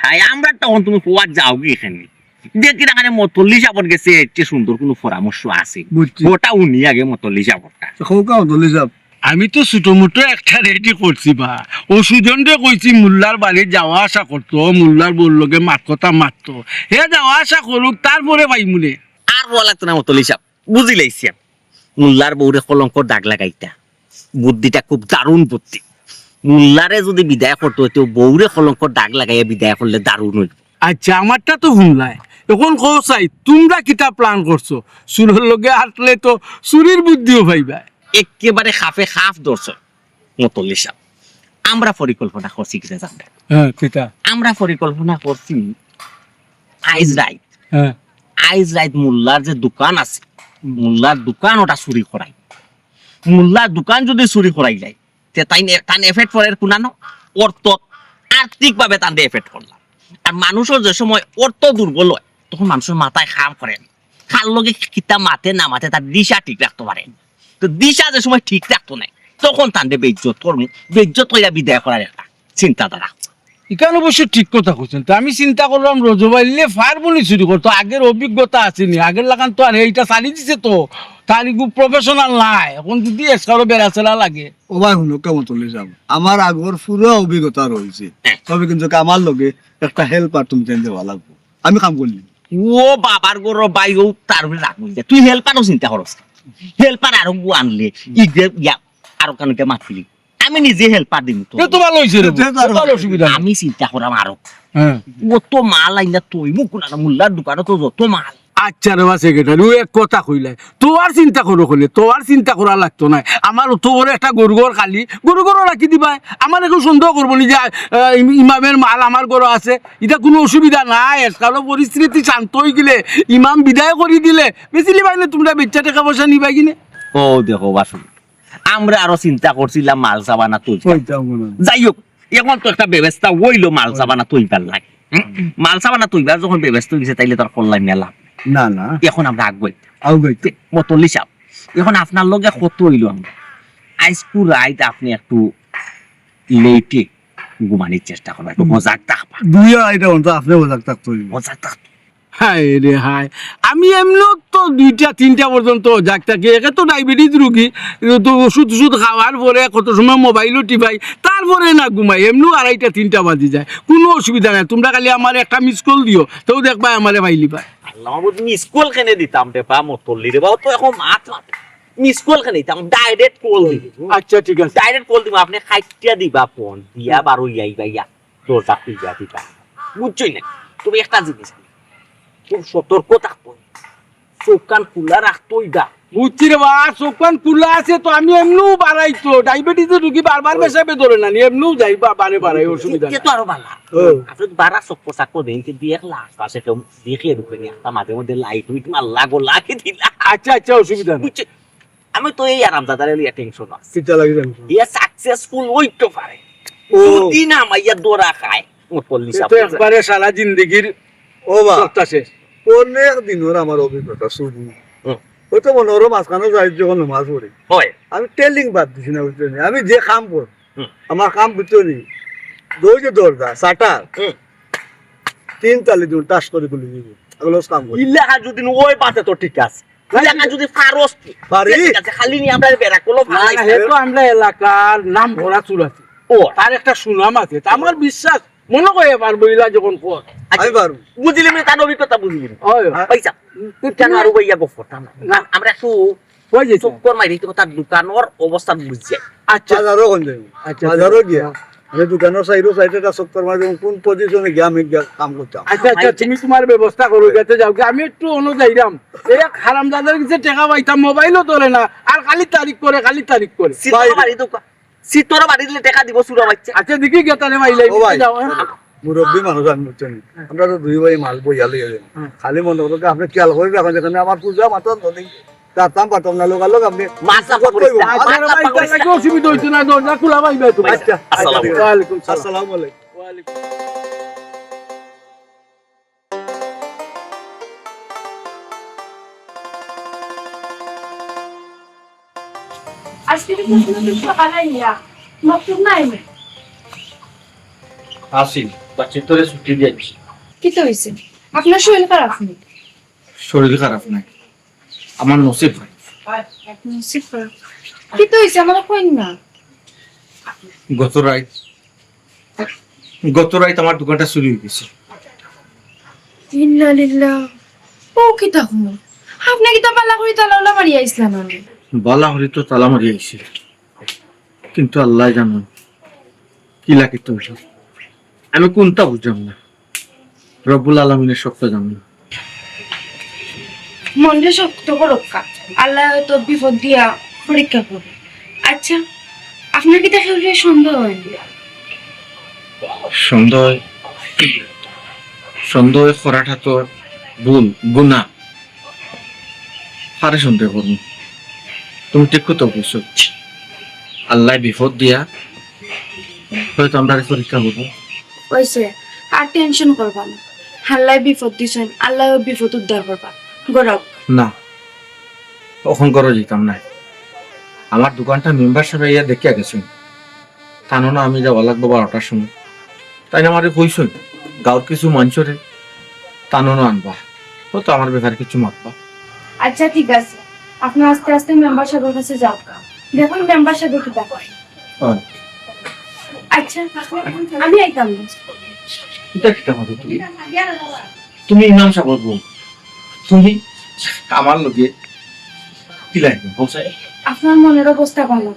হায়, আমরা তখন তুমি কুয়ার যাওগি এখানে। দেখি না, এখানে মতল্লি সাবর গেছে, এর চেয়ে সুন্দর কুনু পরামর্শ আছে? বুঝছি। ওটা উনি আগে মতল্লি সাবরটা। তো কউক্কা মতল্লি সাব। আমি তো ছোট মোটো একটা রেডি করছি বা, ও সুজনরে কইছি মোল্লার বাড়ি যাওয়া আসা করতো, মোল্লার বউর লগে মাত কথা মাততো, হে যাওয়া আসা করুক, তারপরে পাইমুনে। আর বলা লাগতো না মতল্লি সাব, বুঝিলাইছি আমি। মোল্লার বউরে কলঙ্কর দাগ লাগাইতা, বুদ্ধিটা খুব দারুণ বুদ্ধি। মোল্লারে যুদি বিদায় করতে অইতো, বউরে কলঙ্কর দাগ লাগাইয়া বিদায় করলে দারুণ অইবো। আচ্ছা, আমারটা তো হুনলায়, এখন কও চাই, তুমরা কিতা plan করছো? চুরর লগে আটলে তো চুরির বুদ্ধিও পাইবা। একেবারে খাপে খাপ ধরছো মতল্লি সাব। আমরা পরিকল্পনা করছি কিতা জানরা? হ্যাঁ, কিতা? আমরা পরিকল্পনা করছি আইজ রাইত, হ্যাঁ। আইজ রাইত মোল্লার যে দোকান আছে, মোল্লার দোকান ওটা চুরি করাই। মোল্লার দোকান যুদি চুরি করাই যায়, তে তাইন এ-, তান effect পড়ের কুনানো? অর্থ, আর্থিকভাবে তানরে effect করলাম। আর মানুষর যে সময় অর্থ দুর্বল অয়, তখন মানুষর মাথায় কাম করে না। কার লগে কিতা মাতে না মাতে তার দিশা ঠিক রাখতো পারে না। তো দিশা যে সময় ঠিক রাখতো নায়, তখন তানরে বেইজ্জত করমু, বেইজ্জত কইরা বিদায় করার একটা চিন্তাধারা। ইখান অবশ্য ঠিক কথা কইছইন। তো আমি চিন্তা করলাম, রজব আইলে ফারবো নি চুরি করতো, আগের অভিজ্ঞতা আছে নি, আগের লাখান তো আর এইটা ছাড়ি দিছে তো, তার ইগু professional নায়, এখন যুদি এসকারও বেড়াছেড়া লাগে। ও ভাই, হুনো, কেমন চলে যাব? আমার আগর পুরা অভিজ্ঞতা রইছে, তবে কিন্তু আমার লগে একটা helper তুমি দেওয়া লাগবো, আমি কাম করলি। ও বাবার গরো ভাই, ও তার উপরে রাগ অইছে। তুই helper-ও চিন্তা করস না। Helper আরো গু আনলে, ইগে ইয়া, আরো কানুকে মাতিলি। আমি নিজে helper দিমু তো। এ তো ভালা অইছে রে, এ তো আরো ভালা অসুবিধা নাই। আমি চিন্তা করাম আরো। হ্যাঁ। ও তো মাল আইনা তুই মুখ না মোল্লার দোকানো তো যত মাল। আচ্ছা রে বা secretary, ও এক কথা কইলাই। তোর চিন্তা করো কইলে, তোর চিন্তা করা লাগতো নায়। আমার অত বড় একটা গরু ঘর খালি, গরু ঘরও রাখি দিবায়। আমার কেউ সন্দেহ করবো নি যে, আহ, ইম-, ইমামের মাল আমার ঘরো আছে। ইটা কুনু অসুবিধা নাই। এসকারও পরিস্থিতি শান্ত অইগেলে, ইমাম বিদায় করি দিলে, বেচিলিবায় নে তুমরা বেইচ্চা টেকা পয়সা নিবায় কিনে। ও দেখো বাসু, আমরা আরো চিন্তা করছিলাম মাল সাবানা তুলতাম। যাই হোক, এখন তো একটা ব্যবস্থা অইলো মাল সাবানা তুলবার লাগে। হুম? মাল সাবানা তুলবার যখন ব্যবস্থা অইছে, তাইলে তো আর করলাম না লাভ। না, না। এখন আমরা আগুয়াই। আগুয়াই। তে, মতল্লি সাব, এখন আপনার লগে কত অইলো আমরা? আইজকু রাইত আপনে একটু late-এ ঘুমানির চেষ্টা করবা, একটু হুম। সজাগ থাকবা। দুই আড়াইটা ঘন্টা আপনে সজাগ থাকতে অইবো। সজাগ থাকতে হায় রে হায়, আমি এমনেও তো দুইটা তিনটা পর্যন্ত জাগ থাকি। একে তো diabetes রুগী, তো ওষুধ ওষুধ খাওয়ার পরে কত সময় mobile-ও টিপাই, তারপরে না ঘুমাই, এমনেও আড়াইটা তিনটা বাজি যায়, কুনু অসুবিধা নাই। তুমরা খালি আমারে একটা miss call দিও, তেউ দেখবায় আমারে পাইলিবায়। আল্লাহ মাবুদ, miss call কেনে দিতাম রে বা মতল্লি রে বা, ও তো এখন মাত মাত। Miss call কেনে দিতাম, direct call দিমু। আচ্ছা, ঠিক আছে। Direct call দিমু, আপনে কাটিয়া দিবা ফোন, দিয়া বারো ইয়াই বাইয়া। দরজা খুলিয়া দিবা। বুঝছইন নি? তুমি একটা জিনিস, খুব সতর্ক থাকতো। চউখ কান খুলা রাখতো অইবা। বুঝছি রে বা, চউখ কান খুলা আছে তো, আমি এমনেও বাড়াই তো। Diabetes-র রুগী বারবার পেশাবে ধরে না নি, এমনেও যাই বা-, বারে বাড়াই, অসুবিধা নাই। তো আরো ভালা। ও। আপনে তো বারা চক্কর চাক্কর দেইন, কিন্তু এক লাখ পাশে কেউ দেখে ঢুকে নি, একটা মাঝে মধ্যে light উইট মারলা, গোলা কি দিলা। আচ্ছা, আচ্ছা, অসুবিধা নাই। বুঝছি? আমি তো এই আরামজাদারে লইয়া tension আছি। কিতা লাগি tension? ইয়া successful অইতো পারে। ও। যদি না মাইয়া ধরা খায়, ও পল্লী এ সাব তো বুঝে। একবারে সারা জিন্দেগির ও বা। সবটা শেষ। অনেক দিনর আমার অভিজ্ঞতা শুধু। হুম। ওই তো মনে করো মাঝখানে যাই যখন নামাজ পড়ি। হয়। আমি telling বাদ দিছি না, বুঝছো নি? আমি যে কাম করি, হুম। আমার কাম বুঝছো নি? ওই যে দরজা, shutter, হুম। তিন তালি দিন touch করে খুলে দিব। এগুলো কাম করি। ইলাকা যদি ওই পাশে তো ঠিক আছে। না, ইলাকা যদি ফারস তুই, পারি। ঠিক আছে, খালি নি আমরা বেড়া কলো না, ফালাই না, হে তো আমরা এলাকার নাম ভরা চুর আছে। ও। তার একটা সুনাম আছে। তা আমার বিশ্বাস, মনে করে পারবো ইলা যখন কর। আচ্ছা, আমি পারবো। বুঝিলি, আমি তার অভিজ্ঞতা বুঝিলি। ওই। হ্যাঁ। পয়সা। তুই কেন আরো বইয়া গপ করতাম না? না। আমরা একটু ওই যে চক্কর মারি তো তার দোকানর অবস্থা বুঝছে। আচ্ছা। বাজারও কোন যাইবো? আচ্ছা, বাজারও আচ্ছা। গিয়া। হ্যাঁ। আমি দোকানর side-ও side-এ একটা চক্কর মারি, কোন position-এ গিয়া আমি গিয়া কাম করতাম। আচ্ছা, আচ্ছা, আচ্ছা। তুমি তোমার ব্যবস্থা করো, যাতে যাও। আমি একটু অন্য যাইরাম। এই এক হারামজাদার কাছে টেকা পাইতাম, mobile-ও ধরে না, আর খালি তারিখ করে, খালি তারিখ করে। সিটর ভাই। বাড়ি দোকান। সিটর বাড়ি দিলে টেকা দিব, চুরা বাচ্চা। আচ্ছা, দেখি গিয়া তাহলে ভাই, ও ভাই, যাও, হ্যাঁ। মুরব্বী মানুষ আমি, বুঝছো নি? আমরা তো দুই ভাই মাল বইয়া লইয়া যাই। হ্যাঁ। খালি মনে করো কি, আপনি খেয়াল করে রাখেন, যেখানে আমার পূজা মাত্র নদী। তার দাম পাঠাও না, লোকাল লোক আপনি মাছ চাপা করিস না, আচ্ছা, মাছ ভাই, চাপা করিস না। তাহলে অসুবিধা হইতো না, দরজা খোলা পাইবে তুমি। আচ্ছা, আসসালামু আলাইকুম। ওয়ালাইকুম সালাম। আসসালামু আলাইকুম। ওয়ালাইকুম। আজকে তো কোনো কিছু খাওয়া নাই ইয়া, মকসুদ নাই নি। আসি, বাচ্চা তোরে ছুটি দিয়ে দিছি। কিতা হইছে? আপনার শরীর খারাপ নি? শরীর খারাপ নাই, আমার নসিব খারাপ। নসিব খারাপ? কিতা অইছে, আমারে কইন না। গত রাইত, গত রাইত আমার দোকানটা চুরি অই গেছে। ইন্না লিল্লাহ। ও কিতা কইন? আপনে কিতা বালা করি তালা উলা মারিয়া আইছলা নি? বালা করি তো তালা মারিয়া আইছি, কিন্তু আল্লায় জানইন কিলা কিতা অইলো। আমি কুনটা বুঝলাম না, রব্বুল আলামিনে সবটা জানইন। মনরে শক্ত করউক্কা, আল্লায় হয়তো বিপদ দিয়া পরীক্ষা করইন। আচ্ছা, আপনার কিতা কেউরে সন্দেহ অয় নি? সন্দেহ, সন্দেহ করাটা তো ভুল, গুনাহ। কারে সন্দেহ করমু? তুমি ঠিক কথা কইছো। আল্লায় বিপদ দিয়া হয়তো আমরারে পরীক্ষা করবো। অইছে, আর tension করবা না। আল্লায় বিপদ দিছইন, আল্লায় অউ বিপদ উদ্ধার করবা। গড়াও। না, অখন গড়াও যাইতাম নায়। আমার দোকানটা মেম্বার সাবে আইয়া দেখিয়া গেছইন। তানও না আমি যাওয়া লাগবো বারোটার সময়। তাইন আমারে কইছইন, গাঁওর কিছু মানষরে তানও না আনবা, হয়তো আমার ব্যাপারে কিছু মাতবা। আচ্ছা, ঠিক আছে, আপনে আস্তে আস্তে মেম্বার সাবর কাছে যাউক্কা, দেখউক্কা মেম্বার সাবে কিতা কয়। অয়। আচ্ছা, আমি আইতাম না। ইটা কিতা মাতো তুমি? তুমি ইমাম সাবর বউ, তুমি আমার লগে কিলা আইবা? আপনার মনর অবস্থা ভালা।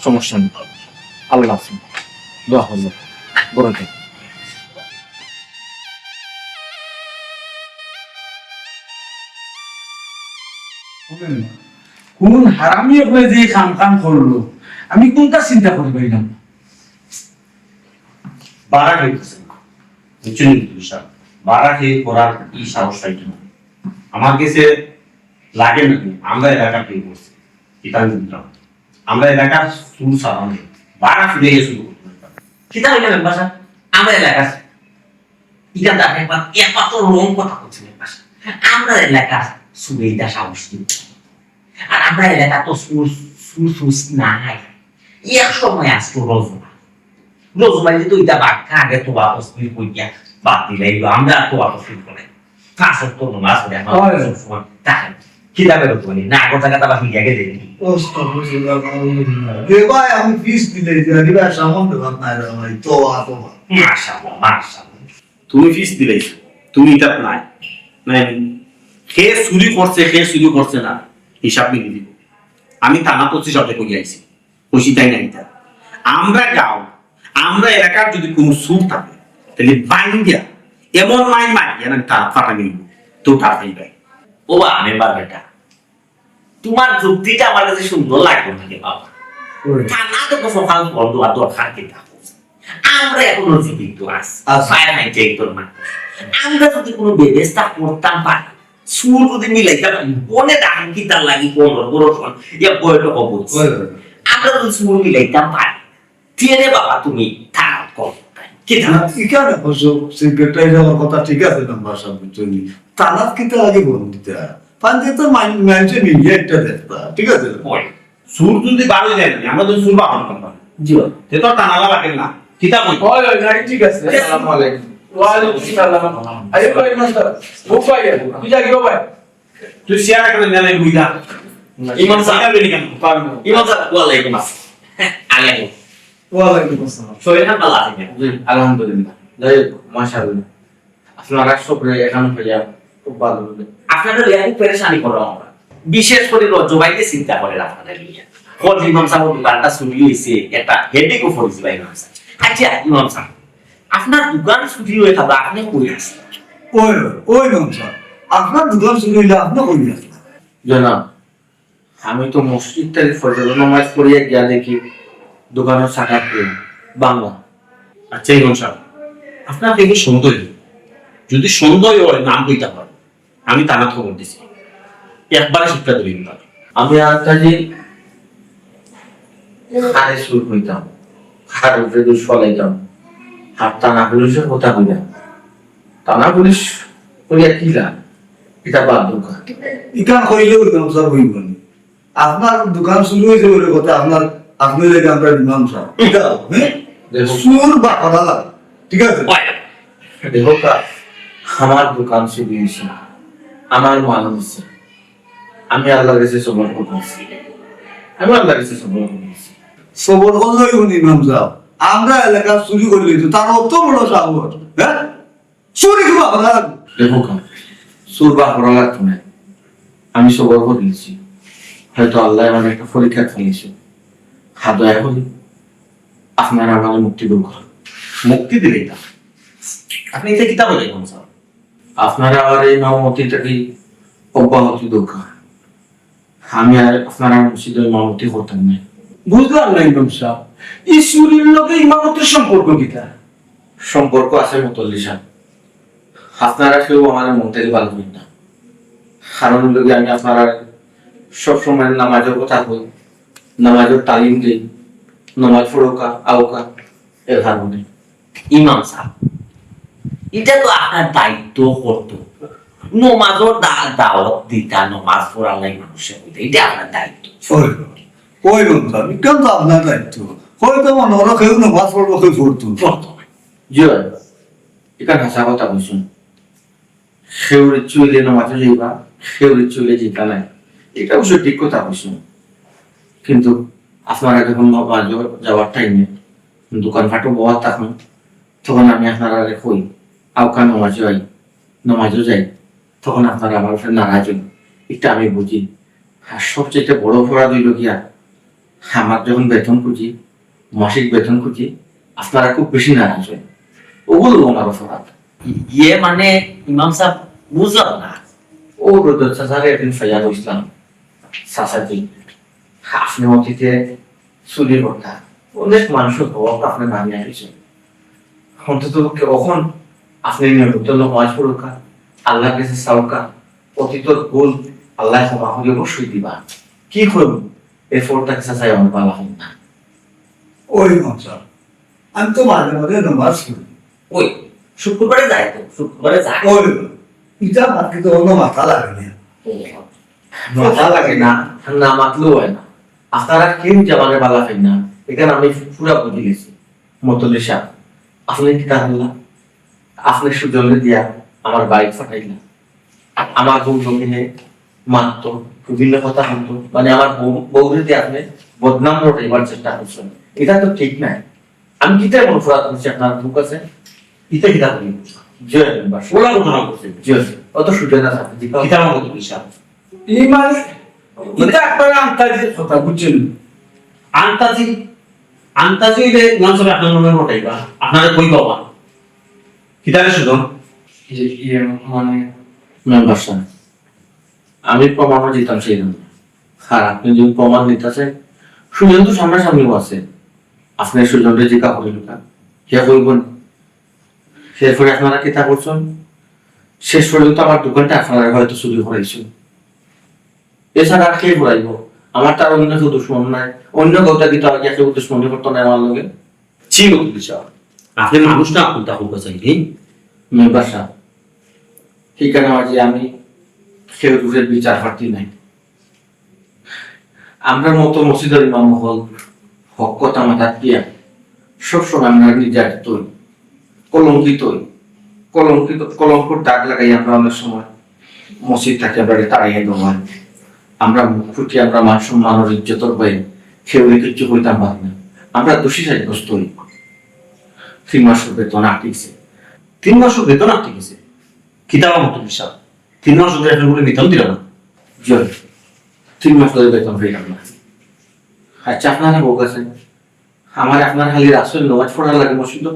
সমস্যা নাই, আল্লা আছইন, দোয়া করো, বড় থাকো। কোন হারামি অকলে যে কাম কাম করলো, আমি কুনটা চিন্তা করি পাইলাম না। বাড়া খাইতেছে না, বুঝছেন নি? বাড়া খেয়ে করার ই সাহস পাইতো না। আমার কাছে লাগে না, আমরা এলাকা কেউ করছে, কিতা আমি বুঝলাম। আমরা এলাকার চুর সারা নেই, বাড়া ফিরে গেছে। কিতা হইলে মেম্বার সাব? আমরা এলাকার ইটা তার একবার একমাত্র রং কথা করছে মেম্বার সাব। আমরা এলাকার চুরে ইটা সাহস নেই। আর আমরা এলাকা তো চুর, চুর, চুর নাই। এক সময় আসতো রজমা। রজমা যদি ইটা বাক্কা আগে তো বাপস তুই কইয়া বাদ দিলাই, আমরা তো বাপস তুই করে। পাঁচ ওয়াক্ত নামাজ পড়ে আমার হয়। সব সময় তাহাজ্জুদ। কিতাবের উপরে না, আগর জায়গা তারা ফিরিয়া গেলে। আস্তাগফিরুল্লাহ, আলহামদুলিল্লাহ। রে ভাই, আমি ফিস দিলে যে, আরে ভাই, সামন দেবার নাই রে ভাই, তো, তো। মাশাআল্লাহ, মাশাআল্লাহ। তুমি ফিস দিলাইছো, তুমি ইটা নাই। নাই, কে চুরি করছে, কে চুরি করছে না, হিসাব মিলি দিব। আমি থানা পঁচিশ সাথে কই আইছি, খুশি তাই না ইটা। আমরা গাঁও, আমরা এলাকার যদি কোনো চুর থাকে, তাহলে বাইন্দিয়া এমন মাইর মারি, আমি তার ফাটা নিব, তো তার খাইবাই। ও বা, আমি বার বেটা, তোমার যুক্তিটা আমার কাছে সুন্দর লাগলো না রে বাবা। ওই। থানা তো সকাল বন্ধ আর দরকার কি তা? আমরা এখনো জীবিত আছি। আচ্ছা। ফায়ার হাইড্রেন্টর মানুষ। আমরা যদি কোনো ব্যবস্থা করতাম পারি, চুর যদি মিলাইতাম পারি, বনে দাম কি তার লাগি বড় বড় ফোন, ইয়া বড় বড় বলছি। ওই, ওই। আমরা যদি চুর মিলাইতাম পারি, তে রে বাবা তুমি থানা কর। কি থানা? ইখানে অবশ্য সেক্রেটারি যাওয়ার কথা ঠিক আছে, মেম্বার সাব, বুঝছইন নি? থানাত কিতা লাগে বন্ধ দিতে হয়? পাঞ্চায়েত তো মান-, মানষে মিলিয়া একটা দেখতা, ঠিক আছে? ওই। চুর যদি বার অই যায় না, আমরা তো চুর বার করতাম পারি। জি। তে তো আর থানা লাগে না। কিতা কই? ওই, ওই, রাইট, ঠিক আছে। আসসালামু আলাইকুম। ওয়ালাইকুম সালাম। আরে ভাই, মাস্টার, ও ভাই, তুই যা গিয়ে ভাই। তুই চেয়ার এখানে নিয়ে নাই, বুঝা। ইমাম সাব। ইমাম সাব, ওয়ালাইকুম আসসালাম। আলাইকুম। ওয়ালাইকুম আসসালাম। শরীর খান ভালা আছে নি? জি, আলহামদুলিল্লাহ। যাই হোক, মাশাআল্লাহ। আপনারা সবরে এখানে পাইয়া খুব ভালো লাগে। আপনারা লইয়া খুব পেরেশানি করো আমরা। বিশেষ করে রজব ভাইরে চিন্তা করে আপনারা লইয়া। কল ইমাম সাবর দোকানটা চুরি অইছে, একটা হেডেকও পড়ছে ভাই ইমাম সাব। আচ্ছা, ইমাম সাব, আপনার দোকান চুরি অইয়া থাকলে আপনি কই আছেন? ওই, ওই ইমাম সাব, আপনার দোকান চুরি অইলে আপনি কই আছেন? জনাব, আমি তো মসজিদ থাকি ফজর নামাজ পড়িয়া গিয়া দেখি দোকানর শাটার খুলা, ভাঙ্গা। আচ্ছা ইমাম সাব, আপনার দেখি সন্দেহ অয়। যদি সন্দেহ অয়, নাম কইতা পারো, আমি থানাত খবর দিছি, একবারে শিক্ষা দিবেন তারা। আমি আর কাজে কারে চুর কইতাম, কার উপরে দোষ ফালাইতাম, আর থানা পুলিশর কথা কইতাম। থানা পুলিশ কইয়া কি লাভ? ইটা বাদ দরকার। ইখান কইলেও ইমাম সাব অইবো নি। আপনার দোকান চুরি অইছে বলে কথা, আপনার, আপনি লেগে আমরা ইমাম সাব। ইটা, হ্যাঁ? দেখো। চুর বা কথা লাগে। ঠিক আছে? ওই। দেখো কা, আমার দোকান চুরি অইছে, আমার মাল নিছে, আমি আল্লাহর কাছে সবর করছি, আমি আল্লাহর কাছে সবর করছি। সবর করলেই হুনি ইমাম সাহেব, আমরা এলাকা চুরি করলে তো তার অত বড় সাহস, হ্যাঁ? চুরি কি বাবা? দেখো কা, চুর বা করা লাগতো না, আমি সবর করে নিয়েছি। হয়তো আল্লাহ আমার একটা পরীক্ষা চালিয়েছে। হা, দয়া করি আপনারা আমার মুক্তি দেন। মুক্তি দিলে এটা আপনি এটা কিতা বলেন, ইমাম সাহেব? আপনারা আমার এই ইমামতি থাকি অব্যাহতি দেন। আমি আর আপনারা মসজিদে ইমামতি করতাম না। বুঝলাম না ইমাম সাহেব, এই চুরির লগে ইমামতির সম্পর্ক কিতা? সম্পর্ক আছে মুতল্লি সাহেব। আপনারা কেউ আমার মন থেকে ভালো করেন না, কারণ হলো কি, আমি আপনারা সবসময় নামাজের কথা কই, নামাজের তালিম দেই, নামাজ পড়োকা আওকা, এর কারণে। ইমাম সাহেব, এটা তো আপনার দায়িত্ব, কর্তব্য। নমাজের দা- দাওয়াত দিতা, নমাজ পড়ার লাগি মানুষের মধ্যে, এটা আপনার দায়িত্ব। ওই, ওই ইমাম সাহেব, এটা তো আপনার দায়িত্ব। হয়তো মনে হলো কেউ নমাজ পড়বো, কেউ পড়তো না। পড়তো না। জি ভাই, এটা হাসা কথা বলছেন। কেউর ইচ্ছা অইলে নমাজে যাইবা, কেউর ইচ্ছা অইলে যাইতা নাই, এটা অবশ্য ঠিক কথা কইছো। কিন্তু আপনারা যখন নমাজে যাওয়ার টাইমে দোকানপাটও বওয়া থাকইন, তখন আমি আপনারারে কই, আওকা নমাজে যাই, নমাজও যাই, তখন আপনারা আমার উপরে নারাজ হইন, এটা আমি বুঝি। আর সবচেয়ে বড় অপরাধ হইল গিয়া, আমার যখন বেতন খুঁজি, মাসিক বেতন খুঁজি, আপনারা খুব বেশি নারাজ হইন, ওগুলো আমার অপরাধ। ইয়ে মানে, ইমাম সাহেব, বুঝলাম না। ও রোদ চাচারে একদিন ফাইয়া বসলাম, চাচাজি, আপনি অতীতে চুরি করতা, অনেক মানুষের হক আপনি মানিয়া গেছেন। অন্তত পক্ষে এখন আপনি নিয়মিত নমাজ পড়ুকা, আল্লাহর কাছে চাউকা, অতীতর ভুল আল্লাহ ক্ষমা করে অবশ্যই দিবা। কি করব? এরপর তাকে চাচাই আমার বালা হয় না। ওই মামসা, আমি তো মাঝে মাঝে নমাজ পড়ি। ওই শুক্রবারে যাই তো, শুক্রবারে যাই। ওই, এটা বাকি তো অন্য মাথা লাগে না। মাথা লাগে না, আর না মাতলেও হয় না। আপনারা কেউ যে আমারে বালা খাই না, এখানে আমি পুরা বুঝি গেছি। মতলি সাহেব, আপনি কিতা হাল্লা? আপনি সুজনরে দিয়া আমার বাইক ফাটাইলা, আমার বউ দক্ষিণে মারতো, বিভিন্ন কথা শুনতো, মানে আমার বউ, বউরে দিয়ে আপনি বদনাম রটাইবার চেষ্টা করছেন। এটা তো ঠিক নাই। আমি কিতা এমন অপরাধ করছি আপনার বুক আছে? ইতা কিতা বলি? জয় মেম্বার। ওলা ঘটনা করছে। জয়। অত সুজয় না থাকে। কিতা আমার মতো বিশাল। এই মানে, এটা একবারে আন্তাজির কথা, বুঝছেন? আন্তাজি, আন্তাজি হইলে ইমাম সাহেব আপনার মনে ঘটাইবা, আপনারা কই বাবা? কিতারে সুজন? ইয়ে, ইয়ে, মানে, মেম্বার সাহেব, আমি প্রমাণও দিতাম সেই জন্য। আর আপনি যদি প্রমাণ নিতে চান, সুজন তো সামনাসামনিও আছে। আপনি সুজনরে জিজ্ঞাসা করেন না, কে কইব না? এরপরে আপনারা কিতা করছেন? শেষ পর্যন্ত আমার দোকানটা আপনারা হয়তো চুরি করাইছেন। এছাড়া আর কে করাইব? আমার তো আর অন্য কেউ দুশমন নাই, অন্য কেউটা কিন্তু আর কেউ দুশমনি করতো না আমার লগে। জি, মতলি সাহেব, আপনি মানুষটা আপনার তা করতে চাইনি। মেম্বার সাহেব, ঠিকানা আছে, আমি কেউ দূরের বিচার প্রার্থী নাই। আমরা মতো মসজিদের ইমাম মহল হক কথা মাথাত দিয়া সবসময় আমরা নির্যাতিত হই, কলঙ্কিত হই, কলঙ্কিত, কলঙ্কর দাগ লাগাই আমরা অনেক সময় মসজিদ থাকি আমরা তাড়াইয়া দেওয়া হয়। আমরা মুখ ফুটি আমরা মান সম্মান আর ইজ্জতর ভয়ে কেউ কিচ্ছু কইতাম পারি না। আমরা দোষী সাব্যস্ত হই। তিন মাসের বেতন আটকে গেছে। তিন মাসের বেতন আটকে গেছে? কিতাব মতো হিসাব। তিন মাস ধরে এখন করে বেতন দিল না। জি, তিন মাস ধরে বেতন পেলাম না। আচ্ছা, আপনারা বউ আছেন, আমার আপনার খালি রাসুল নামাজ পড়া লাগে মসজিদ?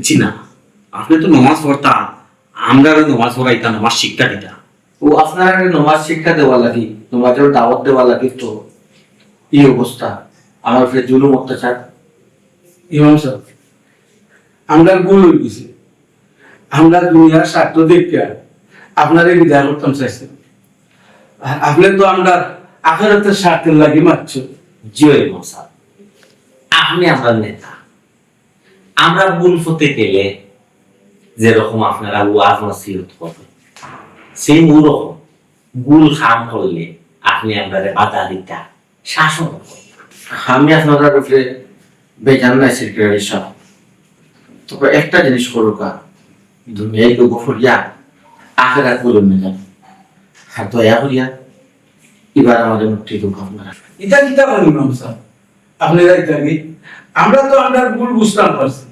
জি না, আপনি তো নামাজ পড়তা, আমরা নমাজ পড়াইতা, নমাজ শিক্ষা দিতা। ও আপনারা নমাজ শিক্ষা দেওয়া লাগি, নমাজের দাওয়াত দেওয়া লাগি, তো এই অবস্থা, আমার উপরে জুলুম অত্যাচার। ইমাম সাহেব, আমরা ভুল হয়ে গেছে, আমরা দুনিয়ার স্বার্থ দেখিয়া আপনারে বিদায় করতাম চাইছি। আর আপনি তো আমরা আখেরাতের স্বার্থের লাগি মারছেন। জি অয় ইমাম সাহেব, আপনি আমরা নেতা, আমরা ভুল পথে গেলে যেরকম আপনারা ওয়াজ নসিহত করবেন, সেই ওরকম ভুল কাম করলে আপনি আমরা বাধা দিতা, শাসন করতা। আমি আপনার উপরে বেজান নাই সেক্রেটারি সাহেব, তবে একটা জিনিস করুকা, দুনিয়ার লোক ফরিয়া আখেরাত বলুন না কেন? আর দয়া করিয়া এবার আমাদের মুক্তি দেবো আপনারা। ইতা কিতা কইন ইমাম সাব? আপনি যাইতাম কি? আমরা তো আমরার ভুল বুঝতাম পারছি।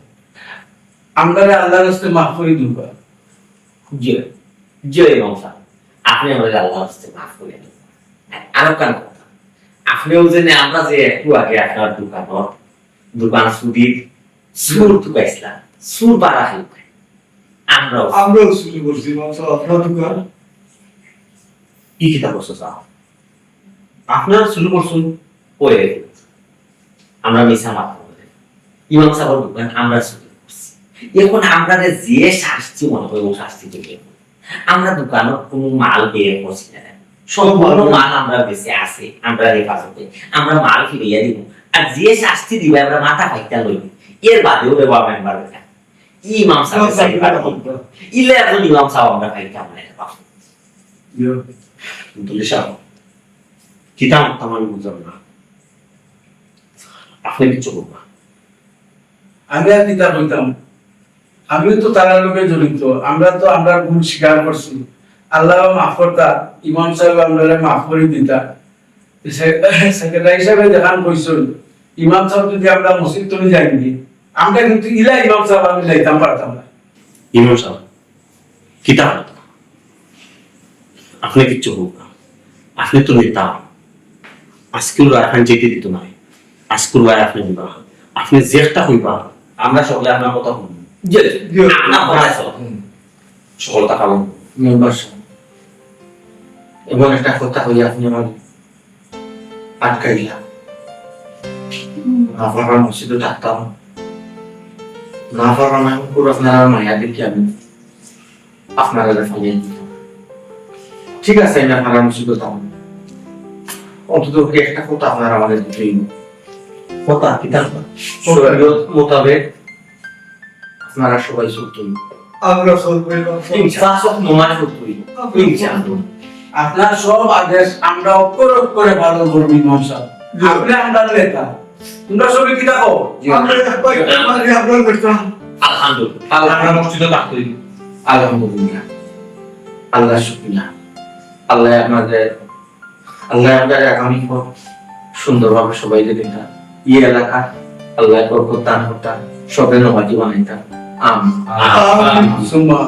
আমরারে আল্লাহর রাস্তে মাফ করি দিবা। জি, জি ইমাম সাব, আপনি আমাদের আল্লাহর রাস্তে মাফ করি দিবা। আর একটা কথা, আপনিও যে আমরা যে একটু আগে আপনার দোকান, দোকান সুদীর সুর তুকাইছিলাম, সুর বাড়া হইল। আমরাও আমরাও চুরি করছি, ইমাম সাব, আপনার দোকান। কি কিতা করছো সাব? আপনারা চুরি করছেন, কই রে? আমরা মিছা মাত বলে। ইমাম সাহেবের দোকান আমরা চুরি করছি। এখন আমরা যে শাস্তি মনে হয়, ও শাস্তি দিবে। আমরা দোকানো কোনো মাল বের করছি না। সম্পূর্ণ মাল আমরা বেঁচে আছে, আমরা হেফাজতে। আমরা মাল ফিরিয়ে দিব। আর যে শাস্তি দিবে, আমরা মাথা ফাইটা লইব। এর বাদেও দেবো মেম্বার। ইমাম সাহেব ইমাম সাহেব সাহেব। ইলে এখন ইমাম সাহেব আমরা খাইতাম না। ইয়ে, আব্দুল্লাহ সাহেব, কিতা মাততাম আমি বুঝলাম না। আপনি কিচ্ছু করবা। আমি আর কিতা কইতাম? আমিও তো তারার লগে জড়িত। আমরা তো আমরার ভুল স্বীকার করছি। আল্লাহ মাফ করতা, ইমাম সাহেব আমরারে মাফ করি দিতা। সে-, সেক্রেটারি সাহেবে যেখান কইছইন, ইমাম সাহেব যদি আমরা মসজিদ তনে যাইনি, আমরা কিন্তু ইলা ইমাম সাহেব আমি যাইতাম পারতাম না। ইমাম সাহেব, কিতা হতো? আপনি কিচ্ছু হোক না, আপনি তো নেতা। আজকুর রায় খান যেতে দিত নাই, আজকুর রায় আপনি দিবা, আপনি যেটা কইবা। আমরা সকলে আপনার কথা শুনবো। জি, জি। আপনার কথা সব। হুম। সকল টাকা বন্ধ। মেম্বার সাহেব, এমন একটা কথা কই, আপনি আমার আটকাইলা। না পারলাম মসজিদে থাকতাম, না পারলাম, আমি পুরো আপনার মায়া দেখি আমি আপনারা ফালিয়ে দিতাম। ঠিক আছে, আমি আপনারা মসজিদে থাকবো, অন্তত ওকে একটা কথা আপনারা আমাদের দিতেই। কথা কিতা? শরীয়ত মোতাবেক আপনারা সবাই চলতে হইব। আমরা চলবো, ইমাম সাহেব। ইনশাআল্লাহ। পাঁচ ওয়াক্ত নামাজ পড়তে হইব। আমরা ইনশাআল্লাহ। চলবো। আপনার সব আদেশ আমরা অক্ষরে অক্ষরে পালন করবো, ইমাম সাহেব। জি। আপনি আমরার নেতা। তোমরা সবাই কি দেখো? জি। আমরা একবার, আমরা আপনার নেতা। আলহামদুলিল্লাহ। আল্লাহ, আমরা মসজিদে থাকতে হইব। আলহামদুলিল্লাহ। আল্লাহ শুকরিয়া। আল্লাহ আপনাদের আল্লাহ আপনার আগামী পথ সুন্দরভাবে সবাই দেখে দিতা। এই এলাকা আল্লাহ বরকত দান করতা, সবে নমাজি বানাইতা। আমিন। আমিন। সুম্মা